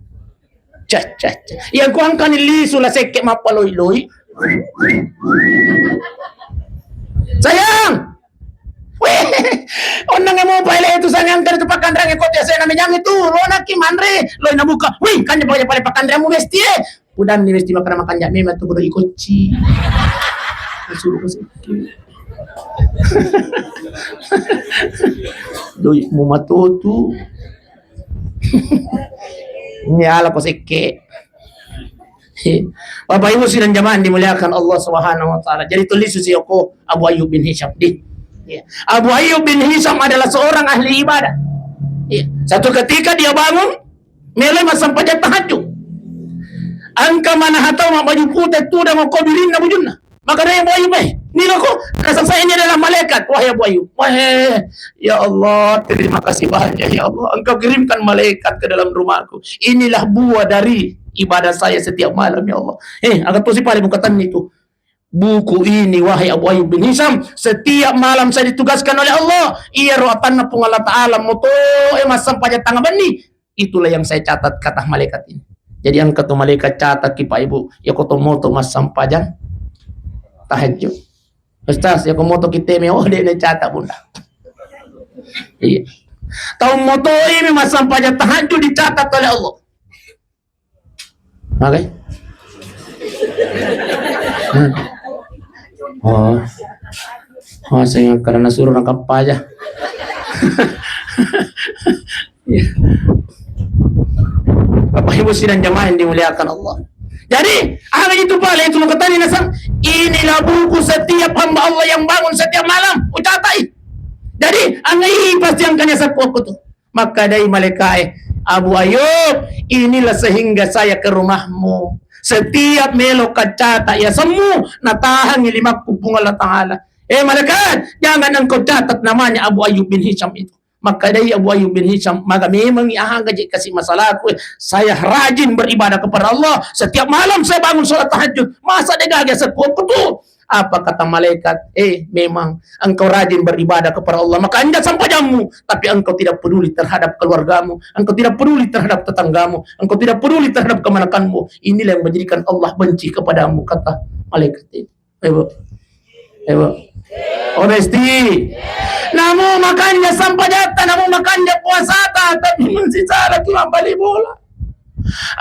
Cah, cah, cah. Iya ko engkani lisu la sekke mappaloi-loi. Sayang. Weh, onnang emo pale tu sayang, engka tu pakanrang ko tiasena mejang itu. Lo naki manre, lo nabuka. Wih, kan dia pale pakanrangmu, Besti, eh. Pudanni Besti makan, makan jam memang tu kudu ikocci. Suruh ke situ. Doi mu matotu. Ini ala ko sekke. Bapak Ibu sidang jamaah yang dimuliakan Allah Subhanahu wa Ta'ala. Jadi tulis si oko Abu Ayyub bin Hisham di. Ya. Abu Ayyub bin Hisham adalah seorang ahli ibadah. Ya. Satu ketika dia bangun, melo massempajang tahajud. Engka manahatau mabbaju pute tudang ko birinna bujunna. Maka dia Abu Ayyub, eh, ni loko, rasa saya ini adalah malaikat. Wahai Abu Ayyub, wahai, ya Allah, terima kasih banyak, ya Allah. Engkau kirimkan malaikat ke dalam rumahku. Inilah buah dari ibadah saya setiap malam, ya Allah. Eh, agak tuh si paling buka itu. Buku ini, wahai Abu Ayyub bin Hisham, setiap malam saya ditugaskan oleh Allah, iya ro atanna Puang Allah Ta'ala, moto, eh, massempajang tanga benni, itulah yang saya catat, kata malaikat ini. Jadi engka tu malaikat catat ki, Pak Ibu, ya ko to moto massempajang tahajud. Ustaz, ya ko moto kita me, oh, dia catat, Bunda. Iya. Tau moto ini massempajang tahajud dicatat oleh Allah. Oke. Hmm. Oh. Oh, saya karena suruh nangkap aja. Iya. Bapak Ibu sidang jamaah yang dimuliakan Allah. Jadi, aga itu pale itu makatani nasang, inilah buku setiap hamba Allah yang bangun setiap malam, ucatai. Jadi, angai pasti angkanya saku aku tuh. Makkadai malaikae, "Abu Ayub, inilah sehingga saya ke rumahmu. Setiap melo kaccata ya semmu, natahangi limakku Puang Allah Ta'ala." Eh, malaikat, jangan engkau catat namanya Abu Ayub bin Hisham itu. Makkadai Abu Ayub bin Hisham, maka memang aga je kasih masalahku. Saya rajin beribadah kepada Allah. Setiap malam saya bangun sholat tahajud. Masa deh gagal sekuat betul. Apa kata malaikat? Eh, memang engkau rajin beribadah kepada Allah, maka anja sampajammu, tapi engkau tidak peduli terhadap keluargamu, engkau tidak peduli terhadap tetanggamu, engkau tidak peduli terhadap kemanakanmu. Inilah yang menjadikan Allah benci kepadamu, kata malaikat itu. Eh, Bu. Eh, Bu. Oh, Besti. Namu makanja sampajatta, namu makanja puasata, tapi masih salah cuma bali bola.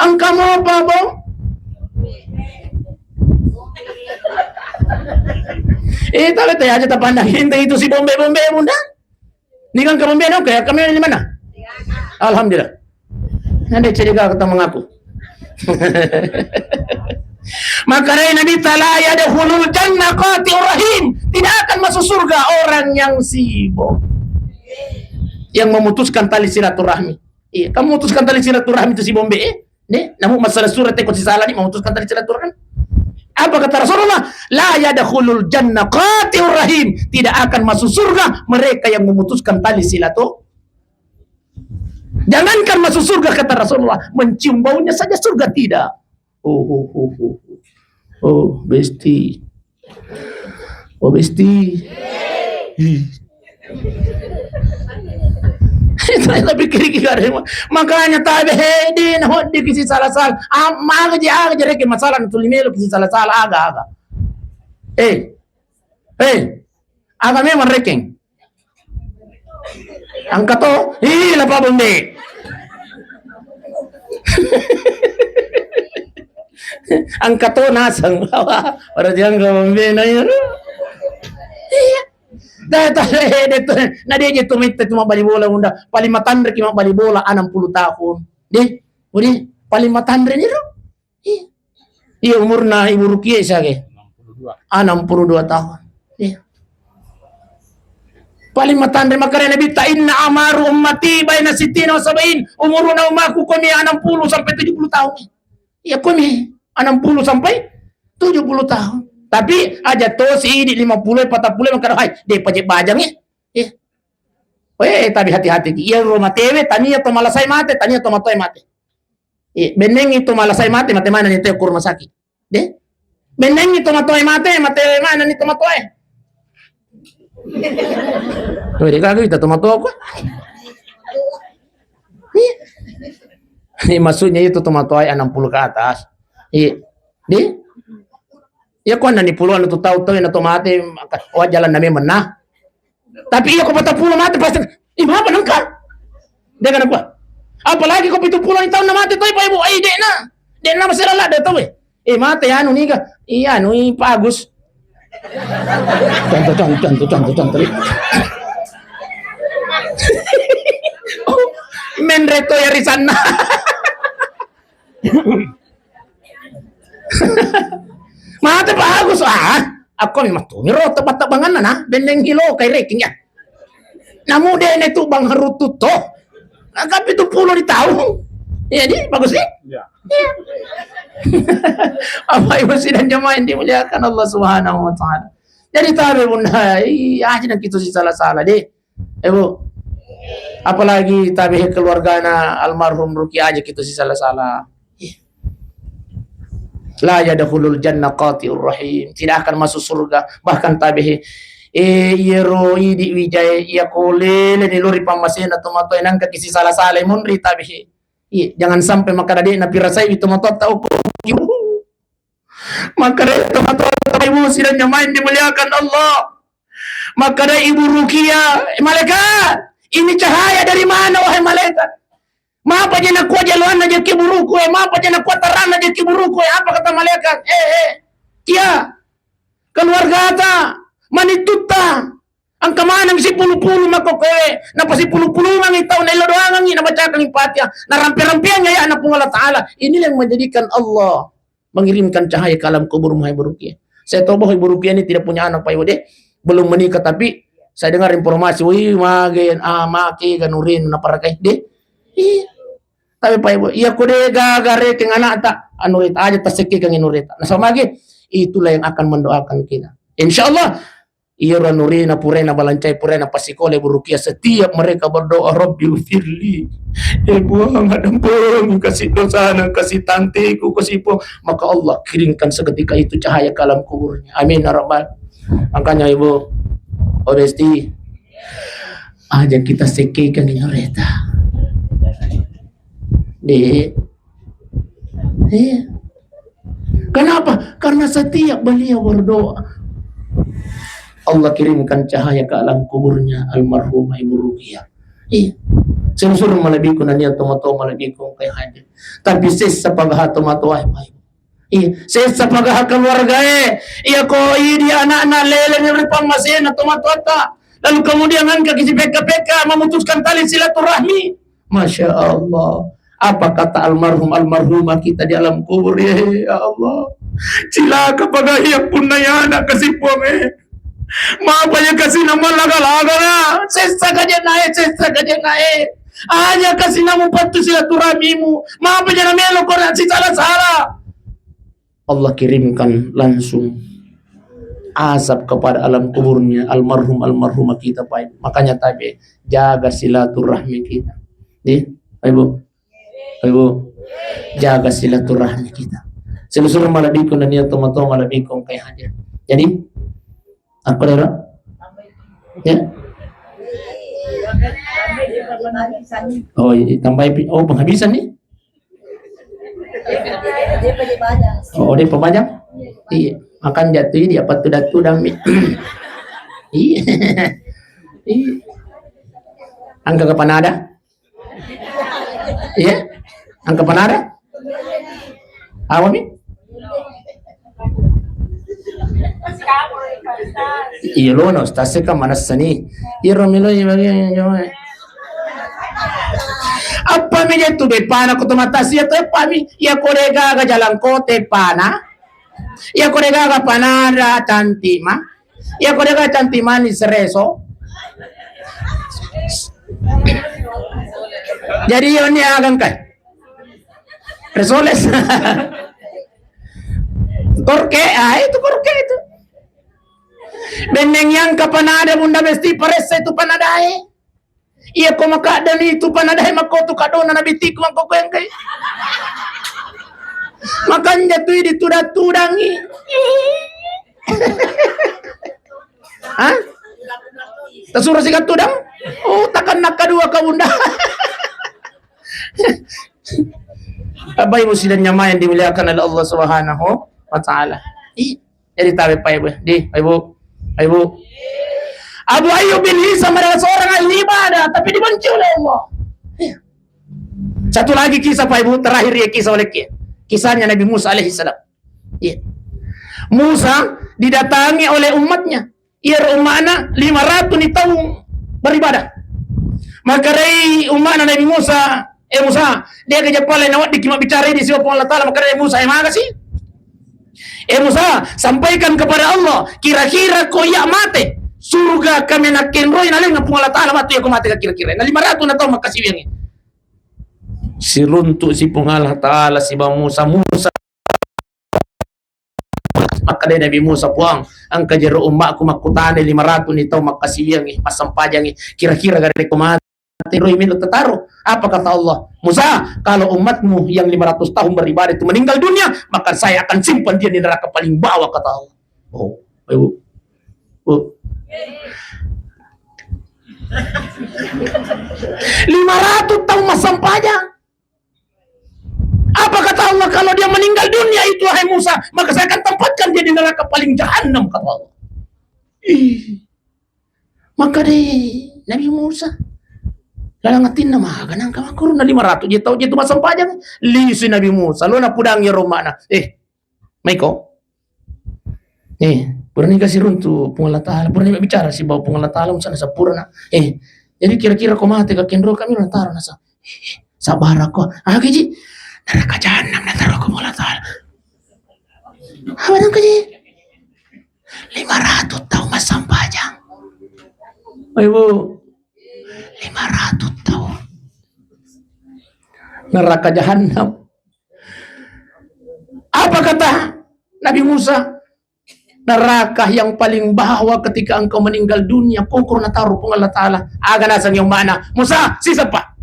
Engka mopa, Bong? Eh, tapi teh aja tapandang hinte itu si bombe-bombe, Bunda. Ini kan ke bombe, no? Kayak kami di mana? Alhamdulillah. Nanti cerita ketemu aku. Maka dari Nabi Ta'ala, "La yadkhulul jannah qati'ur rahim." Tidak akan masuk surga orang yang sibuk, yang memutuskan tali silaturahmi. Iya, kamu mutuskan tali silaturahmi itu si bombe, eh? Nih, namu masalah surat, eh, kok si salah nih, memutuskan tali silaturahmi. Apa kata Rasulullah? "La yadkhulul jannah qati'ur rahim." Tidak akan masuk surga mereka yang memutuskan tali silaturahmi. Jangankan masuk surga, kata Rasulullah, mencium baunya saja surga tidak. Oh, oh, oh, oh, oh. Oh, Besti. Oh, Besti. Ih. Itu, itu pikir ki gare. Makanya tabe hedi na hodi kisi salah-salah. Ah, maga je, aga je reke masalah na tuli melo kisi salah-salah, aga, aga. Eh. Eh. Aga memang rekeng. Engka to, ih, lapa bombe. Engka to naseng. Berarti engka bombe na iya. Iya. Dah, dah, eh, dia tu, na dia je tu mette tu mabbali bola, Bunda. Paling matanre ki mabbali bola enam puluh tahun. Deh, udah paling matanre ni ro. Iya. Iya, umurna Ibu Rukiah siaga? Enam puluh dua. Ah, enam puluh dua tahun. Iya. Paling matanre makkeda Nabitta, "Inna amaru ummati baina sittina wa sab'in." Umuruna ummaku komi enam puluh sampai tujuh puluh tahun. Iya, komi enam puluh sampai tujuh puluh tahun. Tapi aja to si idi lima puluh, empat puluh makkeda, "Hai, de' paje bajang, eh." Iya. Weh, tapi hati-hati. Iya, rumah tewe, tania to malasai mate, tania to matoe mate. Iya, bennengngi to malasai mate, mate manenni tau ko rumah sakit. De? Bennengngi tomatoae mate, mate manenni tomatoae. Wede gaga ita tomatoa ko. Iya. Ini maksudnya itu tomatoae enam puluh ke atas. Iya. De? Ya ko enneng puluh anu tu tau-tau na to mate, wajjalan name mennah. Tapi iya ko patappulo mate pasti, "Ih, mapa nengka?" De' nakua. Apalagi ko pitu pulo ni taunna mate toi, Pak Ibu. Ai, de'na. De'na masih lalladde' tau, eh. Eh, mate anu niga. Iya, anu i Pak Agus. Contoh, contoh, contoh, contoh, contoh. Oh, menre to ya ri sanna. Mate Pak Agus, ah, aku memang tuh, miro tepat bangan na, benneng hilo kai reking ya. Namu de' ne tu bang harutu to. Angka pitu pulo ni taung. Iya, di, bagus, di? Iya. Iya. Bapak Ibu sidang jamaah yang dimuliakan Allah Subhanahu wa Ta'ala. Jadi, tabe, Bunda, iya, aja nang kita si salah-salah, di. Eh, Bu. Apalagi tabe keluargana almarhum Ruki aja kita si salah-salah. La yadkhulul jannah qati'ur rahim. Tidak akan masuk surga. Bahkan tabe, eh, iyero idi wijae, iya ko lele ni lori pammasena tomatoa nangka kisi salah-salah munri tabe. Iya, jangan sampai makkada de' napirasai tomatoatta, oh, ko. Makkada tomatoatta, Ibu sidang jamaah yang dimuliakan Allah. Makkada Ibu Rukia, "Malaikat, ini cahaya dari mana, wahai malaikat? Mapa je nakua jaloanna jaki buruku, eh? Mapa je nakua taranna jaki buruku, eh?" Apa kata malaikat? "Eh, eh, kia, keluargata, manittutta, engka maneng sipulu-pulu makkokkoe, napasipulu-pulungangi tau naillo doangangi, nabacakangi Fatihah, narampe-rampeangi aya'na Puang Allah Ta'ala." Inilah yang menjadikan Allah mengirimkan cahaya ke alam kuburmu, hai Ibu Rukia. Saya tahu bahwa Ibu Rukia ini tidak punya anak, Pak Ibu, deh. Belum menikah, tapi saya dengar informasi, wih, mage, ah, make, ganurin, naparakai, deh. Iya. Tapi, Pak Ibu, iya, ko de' gaga rekeng anakta, anureta aja, tasekkekangi nureta. Nah, sama lagi, itulah yang akan mendoakan kita. Insya Allah, iyaro anurena purae nabalancai, purae napassikolae Ibu Rukia, setiap mereka berdoa, "Rabbi ufirli." Eh, Puang, addampengi kasi dosana, kasi tanteku, kasi Puang. Maka Allah kirimkan seketika itu cahaya ke alam kuburnya. Amin, ya Rabbal. Makanya, Ibu, oh, Besti, aja kita sekkekangi nureta. Dek. Iya. Kenapa? Karena setiap beliau berdoa, Allah kirimkan cahaya ke alam kuburnya almarhumah Ibu Rukia. Iya. Sensur malebbiku nania tomo-tomo malebbiku engkai hadir. Tapi sessa pagaha tomatoa, Pak Ibu. Iya, sessa pagaha keluargae. Iya, ko idi anakna lele ri pammasena tomatoatta. Lalu kemudian engka kisi pekka-pekka memutuskan tali silaturahmi. Masya Allah. Apa kata almarhum almarhumah kita di alam kubur? Ya, ya Allah. Cilaka pagahi punna yana kasi Puang, eh. Mapa ya kasi nama laga-laga na. Sessa kaja nae, sessa kaja nae. Aja kasi namu pattu silaturahmimu. Mapa ja namelo kona si salah-salah. Allah kirimkan langsung azab kepada alam kuburnya almarhum almarhumah kita, Pak. Makanya tabe, jaga silaturahmi kita. Nih, Pak Ibu. Pak Ibu, jaga silaturahmi kita. Selusur malebbiku nania tomo-tomo malebbiku engkai hadir. Jadi, apa dera? Ya? Oh, iya, tambahi pi-, oh, penghabisan nih? Oh, dia pemajang? Iya. Makan jatuh dia apa tuh datu dami. Iya. Iya. Angka kapan ada? Iya? Angka panada? Apa mi? Iya lo na ustaz ka manessa ni. Iya ro milo iya bagi yang jawab. Apa mi jatu bepana ko tomata sia to apa mi? Iya ko dega ga jalan kote pana. Iya ko dega ga panada cantik ma. Iya ko dega cantik manis reso. Jadi iya ni agang kai. Resoles. Korke, ah itu korke itu. Benneng yang kapanada bunda besti paressa itu panadae. Iya ko makadani itu panadae makko tu kadona nabi tiku angko ko yang kai. makanja tu ditudang-tudangi. Hah? Tasuro sikat tudang? Oh, takan nakadua ka bunda. Bapak Ibu sidang jamaah yang dimuliakan oleh Allah Subhanahu wa Ta'ala. Ih, jadi tabe Pak Ibu, di Pak Ibu, Pak Ibu. Abu Ayyub bin Hisam adalah seorang ahli ibadah, tapi dibenci oleh Allah. Iya. Satu lagi kisah Pak Ibu, terakhir ya kisah oleh ki-, kisahnya Nabi Musa alaihissalam. Iya. Musa didatangi oleh umatnya. Iyaro umma'na lima ratu ni tau beribadah. Makkedai umma'na Nabi Musa, "Eh Musa, de' gaja pale naweddikki mabbicara di siwa Puang Allah Ta'ala." Makkedai Musa, "Eh, magasi? Eh Musa, sampaikan kepada Allah, kira-kira ko iya mate, surga kami nakkenroi nalengnga Puang Allah Ta'ala matu iya ko mate ka kira-kira." Na lima ratu na tau makkasiwiangngi. Siruntu si Puang Allah Ta'ala siba Musa, Musa Makkedai Nabi Musa, "Puang, engka jero umma'ku makkutana lima ratu ni tau makkasiwiangngi, massempajangngi. Kira-kira gare ko mate roi melo tataro." Apa kata Allah? "Musa, kalau umatmu yang lima ratus tahun beribadah itu meninggal dunia, maka saya akan simpan dia di neraka paling bawah," kata Allah. Oh, Ibu. Oh. Lima ratu tau massempajang. Apa kata Allah, "Kalau dia meninggal dunia itu, hai Musa, maka saya akan tempatkan dia di neraka paling jahanam," kata Allah. Ih. Makkedai Nabi Musa, lalang atinna, "Maga nangka makkurunna lima ratu je tau je tu massempajang?" Lisui Nabi Musa, lo napudangi ro umma'na. Eh, Maiko. Eh, purani kasi runtu Puang Allah Ta'ala, purani bicara sibawa Puang Allah Ta'ala, unsana sampurana. Eh, jadi kira-kira ko mate ka kenro kami na taro nasa. Eh, eh, sabar ko. Ah, gaji. Neraka jahanam na taro ko Puang Allah Ta'ala. Apa nang gaji? Lima ratus tahun massempajang. Ayo, Bu. Lima ratus tahun. Neraka jahanam. Apa kata Nabi Musa? Neraka yang paling bawah ketika engkau meninggal dunia, kokoro nataru Puang Allah Ta'ala. Aga naseng yang mana? Musa, siseppa.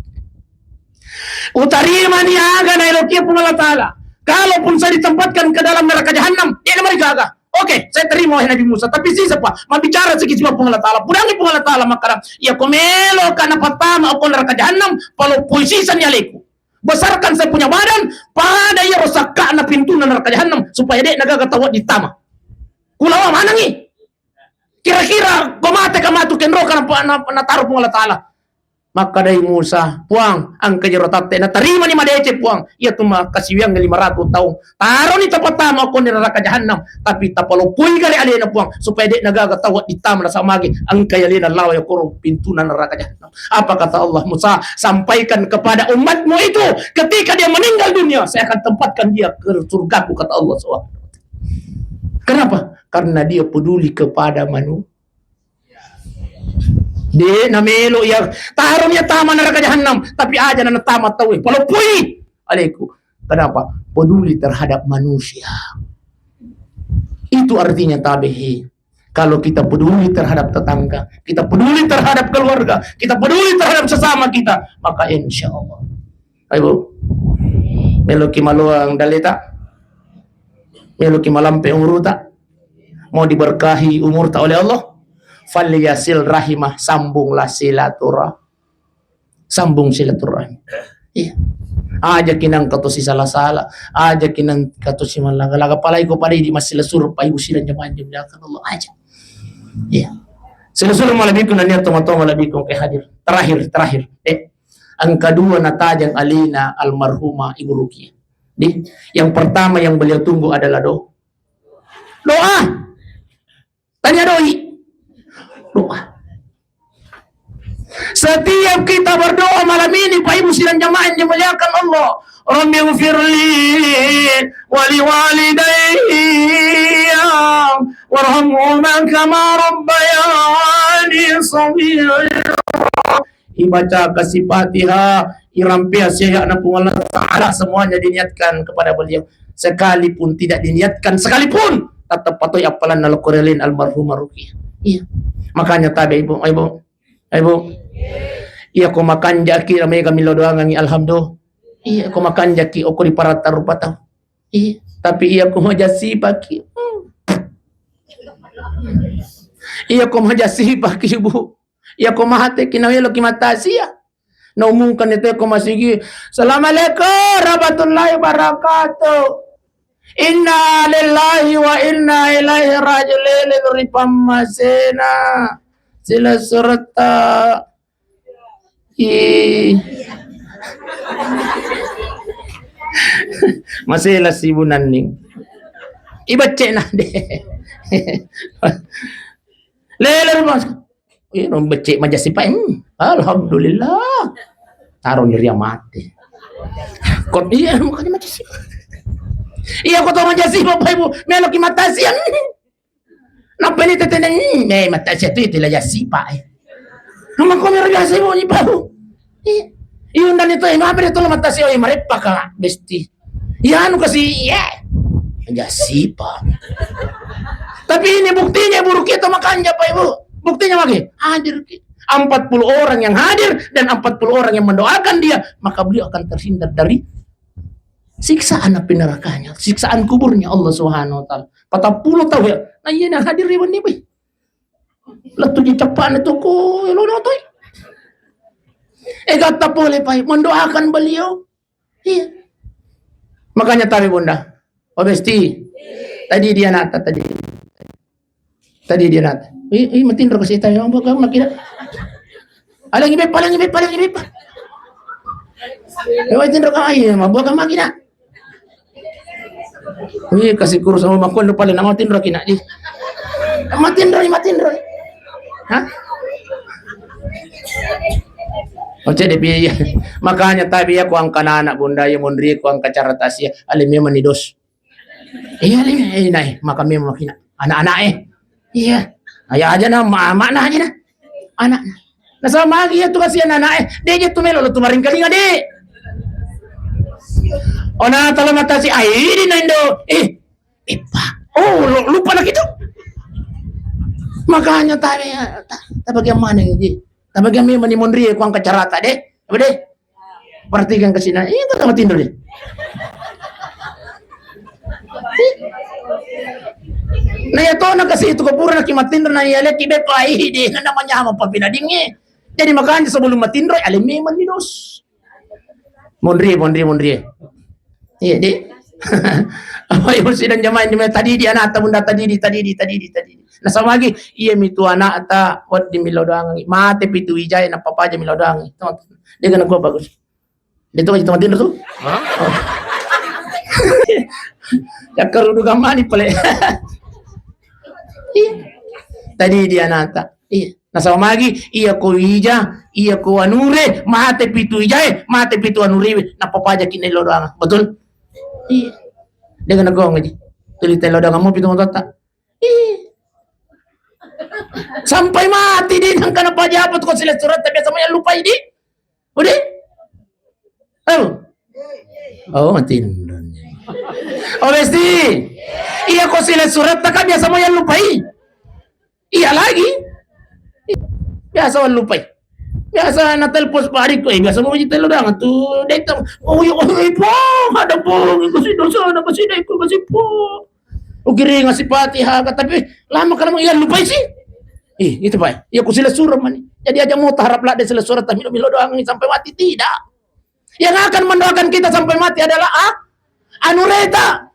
Utarimani aga naelokia Puang Allah Ta'ala. Kalaupun saya ditempatkan ke dalam neraka jahanam, dia namanya gagal. Oke, saya terima wahai Nabi Musa. Tapi siseppa, mabicara sikit sama Puang Allah Ta'ala. Pudangi Puang Allah Ta'ala makkada, iya ko melo ka napattama ko neraka jahanam, paloppoi sisani aleku. Besarkan saya punya badan pada iyaro sakka'na pintunna neraka jahanam supaya de' nagaga tau wedding tama. Kulawa manengngi. Kira-kira ko mate ka matu kenro ka napa-, napa-, nataro Puang Allah Ta'ala. Makkadai Musa, "Puang, engka jero tatte." Natarimani madeceng Puang. Iya tu makkasiwiang lima ratus taung. Taroni tapattama ko neraka jahanam, tapi tapaloppoi gare alena Puang supaya de' nagaga tau wedding tama nasaba magi engka alena lawa iya koro pintunna neraka jahanam. Apa kata Allah, "Musa, sampaikan kepada umatmu itu, ketika dia meninggal dunia, saya akan tempatkan dia ke surgaku," kata Allah subhanahu wa ta'ala. Kenapa? Karena dia peduli kepada manu-, de' namelo iya, taroni tama neraka jahanam, tapi aja na natama tau, paloppoi aleku. Kenapa? Peduli terhadap manusia. Itu artinya tabe he. Kalau kita peduli terhadap tetangga, kita peduli terhadap keluarga, kita peduli terhadap sesama kita, maka insya Allah. Ayo, Bu. Meloki maloang daleta? Meloki malampe umuruta? Mau diberkahi umurta oleh Allah? Falyasil rahimah, sambunglah silaturah-, sambung silaturahmi. Iya. Aja kinang kato si sala-sala, aja kinang kato si malaga-laga, apalagi ko pada idi masila suruh pa ibu sidang jamaah yang dimuliakan Allah aja. Iya. Sila suruh malabiku nania toma-toma malabiku ke hadir. Terakhir, terakhir. Eh, engka dua natajang alina almarhumah Ibu Rukiah. Di, yang pertama yang beliau tunggu adalah do-, doa. Tania doi. Doa. Setiap kita berdoa malam ini, Pak Ibu sidang jamaah yang dimuliakan Allah, "Rabbi ghfirli wa liwalidayya warhamhuma kama rabbayani shaghira." Ibaca kasih Fatihah, irampea siaya'na Puang Allah Ta'ala, semuanya diniatkan kepada beliau. Sekalipun tidak diniatkan, sekalipun, tetap patoi appalanna lokkorelin almarhumah Rukiah. Iya. Makanya tabe, Ibu, Ibu. Ibu. Iya, ko makanjaki, mega milo doangangi, alhamdulillah. Iya, ko makanjaki, oko di paratta rupa tau. Ih, tapi iya ko majasipaki. Hmm. Iya ko majasipaki, Bu. Iya ko mateki naweloki mattasia. Naumumkan itu ko masigi. Assalamualaikum warahmatullahi wabarakatuh. Inna lillahi wa inna ilaihi raji'un. Lele ripammasena. Sila serta. Ih. Masih lah si Bu Nanning. Ibecce na de. Lele rumah. Ih, non becce majasipa. Hmm. Alhamdulillah. Taro ni ria mate. Kok iya makanya majasipa. Iya, kok tau majasipa, Bapak Ibu. Meloki matasiang. Nappa ni tetene, hmm, eh, mattasi tu itu la jasipa, eh. Nama kau mero biasa ibu ni pau. Eh, iundang itu, eh, apa dia tolong mattasi, oh, iya, mareppa ka, besti. Iya, anu kasi, iya. Jasipa. Tapi ini buktinya buruk itu makanya, Pak Ibu. Buktinya lagi, hadir ki. Empat puluh orang yang hadir dan empat puluh orang yang mendoakan dia, maka beliau akan terhindar dari siksaan api nerakanya, siksaan kuburnya Allah Subhanahu wa Ta'ala. Patappulo tahu ya, nah iya, nah hadir ya, Bani, Bay. Lettu di cepat itu ku, lo notoi. Eh, kata boleh, Pak, mendoakan beliau. Iya. Makanya tahu, Bunda. Oh, besti. Tadi dia nata tadi. Tadi dia nata. Ih, ih, matinro kasi tayo, buka makina. Alang ibe, palang ibe, palang ibe, pa. Eh, matinro ka, ai, mabuka makina. Wih, kasi kurus sama makon paling nama matinro kina di. Matinro, matinro. Hah? Oce de biaya. Makanya tabi ya ku angka anak, Bunda, ya mondri ku angka cara tasia. Ale memang ni dos. Iya, Ling, eh, nai, maka memang makina. Anak-anak, eh. Iya. Ayah aja na, ma-, makna aja na. Anak. Nasaba magi iya tu kasihan anak, eh. De je tu melo tu maringkalinga, de. Ona tala matasi, ai, di naindo. Eh, eh, Pak. Oh, lu-, lupa lagi tu. Makanya tanya, ta-, ta bagaimana ini? Ta bagaimana ni mondri ku angka carata, de? Apa, de? Perhatikan ke sini. Iya, kata matinro deh. Nah, ya toh, na kasi itu ko pura na ki matinro, na iya leki beppa, ih, deh, na namanya apa pinadingi. Jadi makanya sebelum matinro, ale memang ni dos. Mondri, mondri, mondri. Iya, deh. Apa ibu sidang jamaah ini tadi di anak, Bunda, tadi di, tadi di, tadi di, tadi di. Nasaba magi, iya mitu anakta wedding millau doangengngi. Mate pitu ijae, nappa paja millau doangengngi. Teman-teman. Dia kena gua bagus. Dia tu aja teman tidur tu. Hah? Oh. Yakkarudu gammani pale. Iya. Tadi dia nata. Iya. Nasaba magi, iya ko ija, iya ko anure, mate pitu ijae, mate pitu anure, nappa paja ki millau doangengngi. Betul? Iya. Dia kena gua ngaji. Tuli tellau doangengngi mau pitu mototta. Ih. Sampai mati di nangka na paja apa tu ko sila surat tapi sama yang lupai di. Udah? Oh. Oh, matinro. Oh, besti. Iya ko sila surat tak biasa mau yang lupai. Iya lagi. Biasa mau lupai. Biasa na telepon separik, eh, biasa mau ji telo dang tu. Dek, oh, iya, oh, iya, Pak, ada, Pak, kasih dosa, ada kasih dek, kasih, Pak. Ukiring ngasih Fatihah, tapi lama kalau mau iya lupai sih. Ih, itu, Pak. Ya, ku sila surat mani. Jadi aja mau taharap lah dia sila surat, tapi milo doang sampai mati tidak. Yang akan mendoakan kita sampai mati adalah, ah, anureta,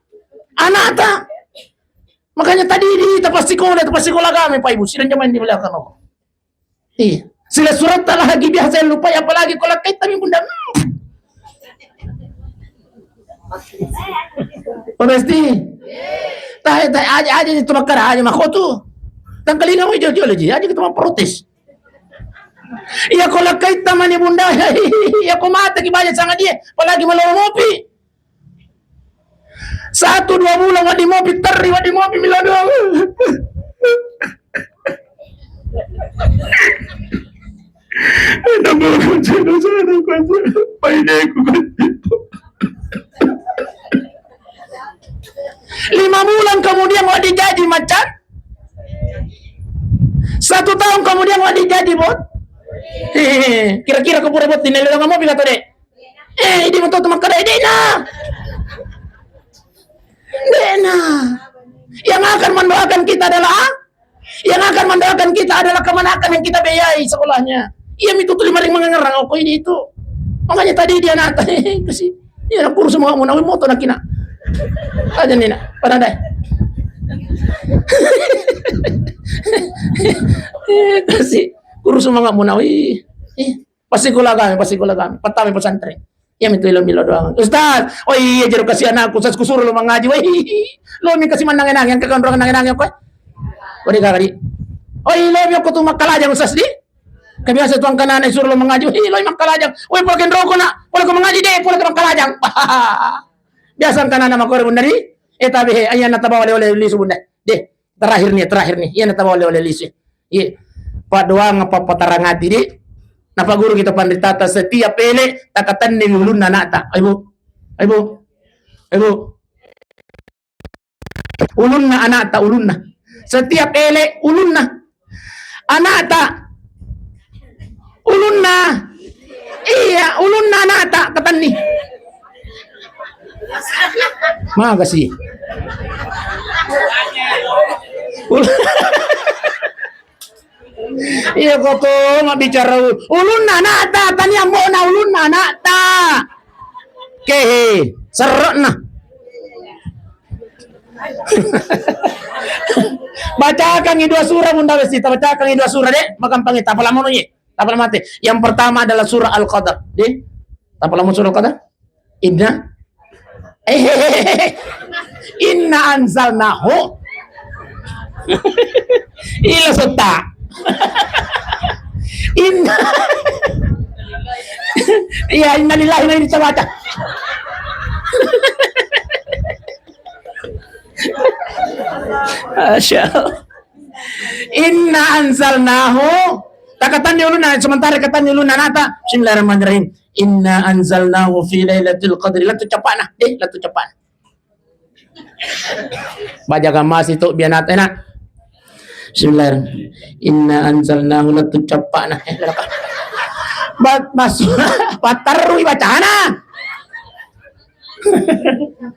anakta. Makanya tadi di tempat sekolah, tempat sekolah kami, Pak Ibu, sidang jamaah di belakang Allah. Iya. Sila surat tak lagi biasa yang lupa, apalagi kalau kait tapi bunda. Pasti. Tahe, tahe, aja, aja itu makara aja mah tu. Tangkalinga mau jauh-jauh lagi, aja kita mau protes. Iya, ko lakkaita mani bunda, iya, ko mate ki baja sangadie, apalagi melo mopi. Satu dua bulan wedding mopi, terri wedding mopi, melo doang. Namun sana sana kau paineku. Lima bulan kemudian wedding jaji macam. Satu tahun kemudian wedding jaji bot. Hehehe. Kira-kira ko pura bot, tinello kamu pika tode. Eh, idi moto tu makkeda, eh, de'na. adalah yang akan mendoakan kita adalah kemenakan yang kita biayai sekolahnya. Iya, itu tuh lima ribu mengerang, oh, kok ini itu. Makanya tadi dia nata, kasi. Iya, nak kurus semua mau nawi moto nak kina. Aja nih, nak. Pada deh. Kasi. Kurus semua mau nawi. Ih. Pasti kula kami, pasti kula kami. Pertama pesantren. Iya, mintu ilo milo doang. Ustaz, oh iya, jero kasi anakku, Ustaz, kusuro lo mangaji. Wah, lo mi kasi manang enang, yang kakak orang nang enang, kue. Wadi kakak di. Oh iya, lo mi aku tuh makkalajang, Ustaz, di. Kebiasa tuang kanana suruh lo mangaji. Wah, lo makkalajang. Wah, pula kendroko nak. Pula ke mangaji deh, pula ke makkalajang. Biasa kanana makore bunda di. Eh, tapi he, ayana tabawa oleh-oleh lisu bunda. Deh. Terakhir nih, terakhir nih. Iya, natawa oleh-oleh lisu. Iya. Pak doang apa patarang ati, di? Napa guru kita pandita ta setiap pele takatenni ulunna anakta. Ayo, Bu. Ayo, Bu. Ayo, Bu. Ulunna anakta, ulunna. Setiap pele ulunna. Anakta. Ulunna. Iya, ulunna anakta katenni. Makasih. Ul- Iya, kau tuh mabbicara ul-, ulunna anakta, tania ambo'na ulunna anakta. Kehe, serrekna. Bacakangi dua surah, Bunda Besti. Bacakangi dua surah, Dek. Makampangi, tapala mono, ye. Tapala mate. Yang pertama adalah surah Al-Qadar. Dek. Tapala mono surah Al-Qadar? Inna. Eh, inna anzalnahu. Ila sutta. Inna. Iya, innalillahi wa inna ilaihi raji'un. Masya Allah. Inna anzalnahu. Takatanni ulunna, sementara katanni ulunna anakta. Bismillahirrahmanirrahim. Inna anzalnahu fi lailatul qadri. Lettu cappa'na. Eh, lettu cappa'na. Bajaga masi tu bianata, enak. Bismillahirrahmanirrahim. Inna anzalnahu, lettu cappa'na. Eh, lalaka. Ba-, mas-, patterui bacana.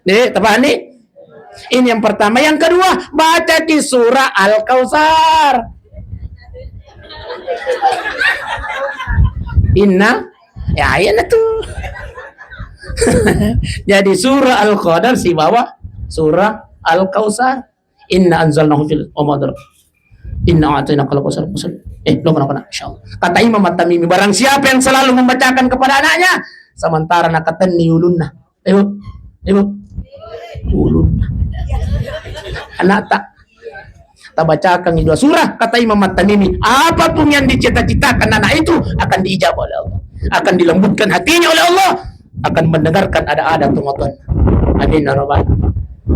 Dek, tapahani? Ini yang pertama. Yang kedua, baca ki surah Al-Kautsar. Inna, ya, iya na tu. Jadi surah Al-Qadar sibawa surah Al-Kautsar. Inna anzalnahu fil, wa ma adraka. Inna a'tainakal kautsar. Eh, lo kena, kena, insyaallah. Kata Imam At-Tamimi, barang siapa yang selalu membacakan kepada anaknya, sementara nakatenni ulunna. Ibu, ibu. Ulunna. Anakta. Tabacakan dua surah, kata Imam At-Tamimi, apapun yang dicita-citakan anak itu akan diijabah oleh Allah, akan dilembutkan hatinya oleh Allah, akan mendengarkan ada-ada tongoton. Amin ya rabbal.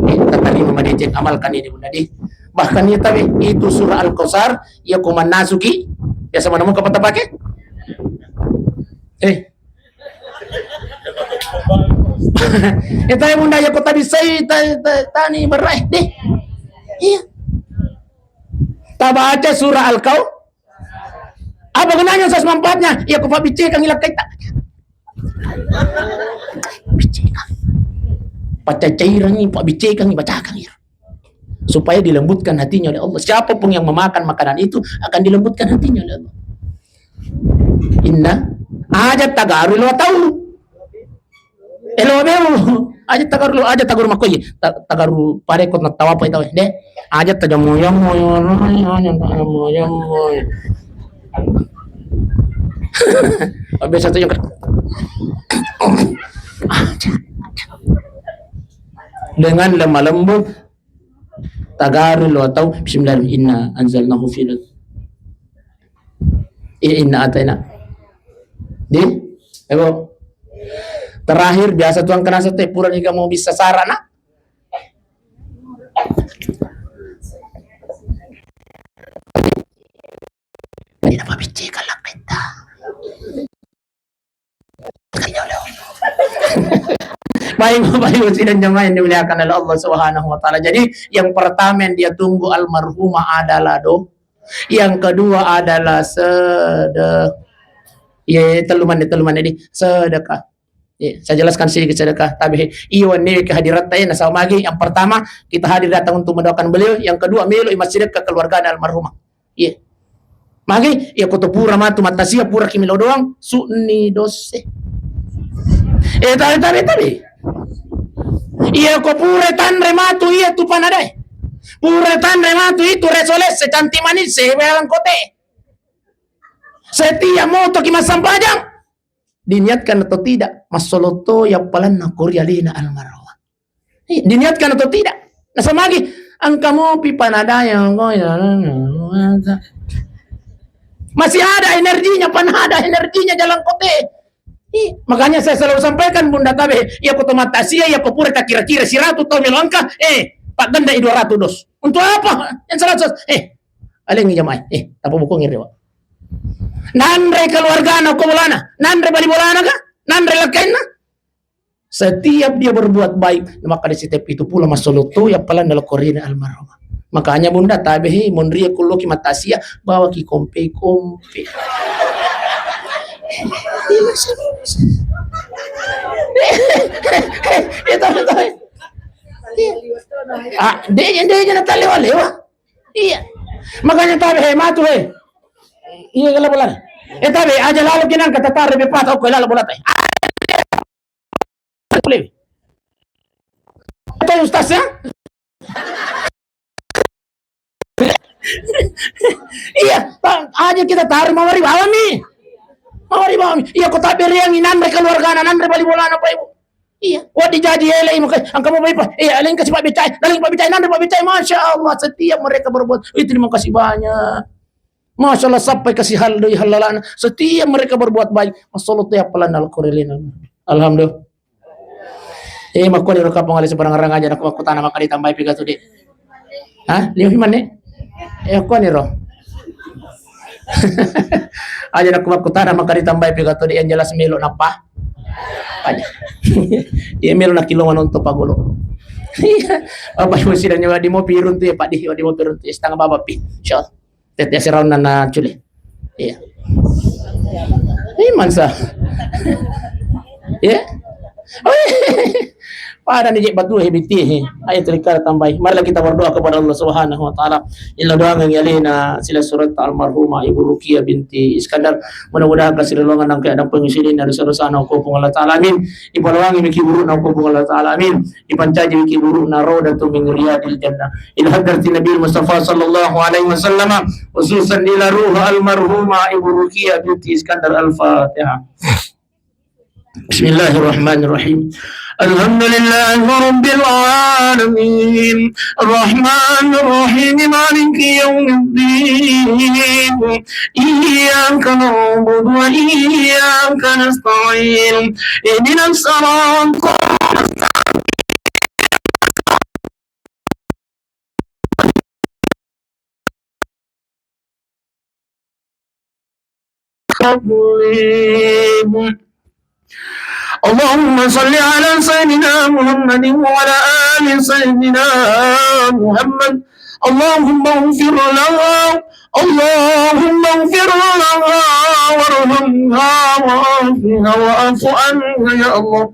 Eh, tatarima madeceng, amalkan ini, Bunda, di. Bahkan iya tabe, itu surah Al-Kautsar, iya ko mannasuki, biasa mana mau kapan tapake? Eh. Eh, tabe, Bunda, iya ko tabissai, ta-, ta-, tani berai, deh. Iya. Tabaca surah Al-Kau-, apa gunanya, Ustaz, manfaatnya? Iya ko pabicekang ilakkaita. Pacacairangi, pabiccekangi, bacakangi. Supaya dilembutkan hatinya oleh Allah. Siapapun yang memakan makanan itu akan dilembutkan hatinya oleh Allah. Inna, aja tagaru lo tau. Elo beu, aja tagaru lo, aja tagaru makoye. Ta-, tagaru pare ko natawa apa itu, deh. Aja tajamu yang moyo, yang moyo, yang moyo. Biasa tuh yang ket-, dengan lemah lembut, tagaru lo tau, bismillah, inna anzalnahu fi lailatul, iya, inna ataina. Di, ebo. Terakhir, biasa tuang kena sete, pura niga mau bisa sarana. Tidak apa bicci kalau kita. Baik, Bapak Ibu sidang jamaah yang dimuliakan oleh Allah Subhanahu wa Ta'ala. Jadi, yang pertama yang dia tunggu almarhumah adalah do-, yang kedua adalah sede-, ya, ya, telu menit, telu menit di sedekah. Iya, saya jelaskan sedikit sedekah. Tapi iyo wenni kehadiratta, iya, nasaba magi, yang pertama, kita hadir datang untuk mendoakan beliau, yang kedua, melo i massedekah keluarga almarhumah. Iya. Magi, iya ko to pura matu mattasia, pura ki melo doang, su'ni dosse. Eh, tabe, tabe, tabe. Iya ko pura tanre matu, iya tu panadae. Pura tanre matu itu resolesse, cantik manis, eh, welang kote. Setiap moto ki massempajang, diniatkan atau tidak, massolotto yappalanna kori alena almarhum. Iya, diniatkan atau tidak? Nasaba magi, engka mopi panadaya, masih ada energinya, panada energinya jalan kote. Iya, makanya saya selalu sampaikan, Bunda Tabe, iya ko to mattasia, iya ko pura takira-kira siratu tau melo engka, eh, paggenda i dua ratus dos. Untuk apa? Yang seratus, eh, alengi jamaah, eh, tapa buku ngiri, Pak. Nanre keluargana ko bolana, nanre bali bolana ka, nanre lakkainna. Setiap dia berbuat baik, maka di setiap itu pula massolotto yappalanna lao ko ri alena almarhumah. Makanya Bunda, tabe he, monri ko loki mattasia, bawa ki kompe-kompe. Itu, itu. Ah, de, de, de, natalewa-lewa. Iya. Makanya tabe he, matu he. Iya, kalau bola. Eh, tabe, aja lalo ki nangka tataro be pata ko lalo bola te. Boleh. Itu ustaz ya? Iya, aja kita taruh mawari bawang nih. Mawari bawang. Iya, ko tabe riang nanre keluargana, nanre bali bolana, Pak Ibu. Iya, wah dijaji ele, maka engka mau baipa. Iya, aleng kasih Pak Becai, aleng Pak Becai, nanre Pak Becai. Masya Allah, setiap mereka berbuat, itu terima kasih banyak. Masya Allah, sampai kasih hal dari halalana. Setiap mereka berbuat baik, masya Allah, tiap pelan alkoholina. Alhamdulillah. Eh, makkoni ro kapang ale sebarang rang aja, nak makkutana maka ditambahi piga tu, Dek. Hah? Lima piman, Dek? Eh, makkoni ro. Aja nak makkutana maka ditambahi piga tu, Dek, yang jelas melo napa? Aja. Iya, melo nak kilo manonton pagolo. Iya. Apa yang masih dan nyawa di mau pirun tu ya, Pak, di, di mau pirun tu ya, setengah baba pi. Insyaallah. Tette siraunna na cule. Iya. Iman sa. Iya. Pada ni je batu he biti he. Ayo terikar tambahi. Marilah kita berdoa kepada Allah Subhanahu wa Ta'ala. Illa doangengngi alena sila surat almarhumah Ibu Rukia binti Iskandar. Mudah-mudahan kasih lolongan nangka ada pengisinin dari dosa-dosana, ko Puang Allah Ta'ala. Amin. Ipaloangi miki burukna, ko Puang Allah Ta'ala. Amin. Ipancaji miki burukna, raudatu min riyadil jannah. Ila hadratin Nabi Mustafa sallallahu alaihi wasallam, khususan ila ruh almarhumah Ibu Rukia binti Iskandar. Al-Fatihah. Bismillahirrahmanirrahim. Alhamdulillahi rabbil alamin. Arrahmanirrahim. Maliki yaumiddin. Iyyaka na'budu wa iyyaka nasta'in. Ihdinas siratal mustaqim. اللهم صل على سيدنا محمد وعلى آل سيدنا محمد. اللهم اغفر لها. اللهم اغفر لها وارحمها وعافها واعف عنها يا الله.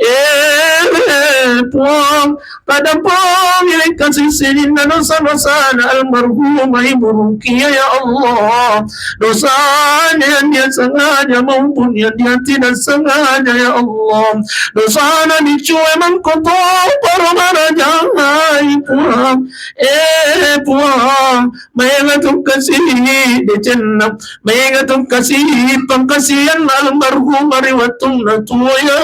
Eh, Puang, tadampengeng kasih sininna dosa-dosana almarhumah Ibu Rukia, ya Allah. Dosana yang dia sengaja maupun yang dia tidak sengaja, ya Allah. Dosana dicue mangkoto para marajai, Puang. Eh, Puang, maega tu kasi decenna, maega tu kasi pangkasianna almarhumah ri wettunna tuo, ya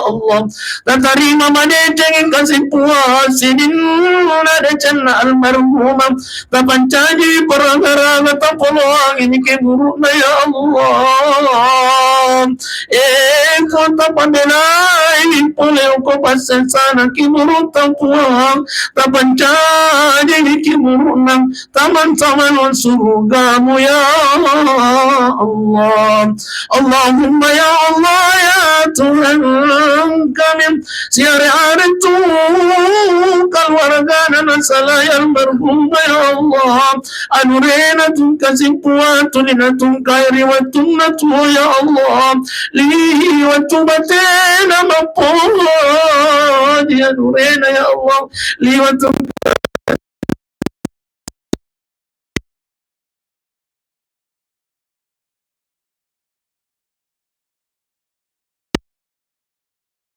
Allah. Tatarima madeceng kasi Puang sininna decenna almarhumah. Tapancaji paragaraga, tapoloangi miki burukna, ya Allah. Eh, ko tapabelai pole ko passessana ki burukta Puang, tapancaji miki burukna, taman-taman surgamu, ya Allah. Allahumma ya Allah, ya Tuhan kami, siare-are tu keluargana masalah almarhum, ya Allah. Anurena tungkasi Puang, tulina tungkai ri wettunna tuo, ya Allah. Li wettu batena mappoji anurena, ya Allah. Li wettu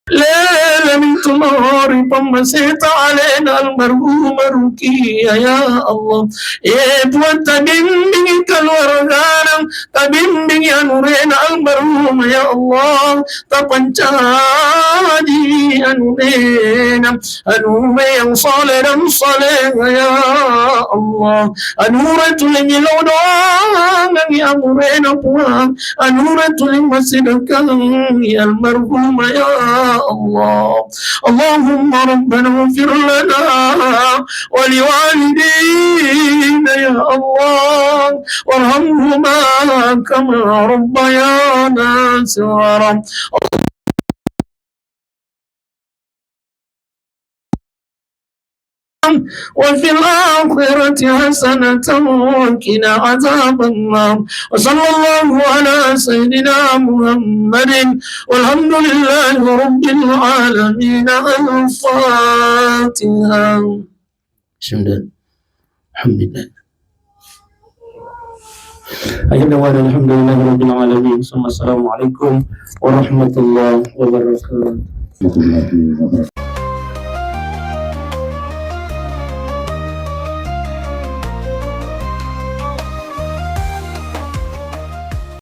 Lelemi tumori pammaseta alena almarhumah Rukia, ya Allah. E Puang, tabimbingi keluargana, tabimbingi anurena almarhumah, ya Allah. Tapancaji anurena, anure yang saleh dan salehah, ya Allah. Anure tuli millau doangengngi anurena Puang. Anure tuli massidekkangngi almarhumah, ya Allah. Allahumma rabbana ighfir lana wa liwalidina, ya Allah. Warhamhuma kama rabbayana shighara. وفي الآخرة حسنة وقنا عذاب النار. وصلى الله على سيدنا محمد والحمد لله رب العالمين. الفاتحة. بسم الله. الحمد لله. Akhirnya, wa alhamdulillahi rabbil alamin. Summa assalamualaikum warahmatullahi wabarakatuh.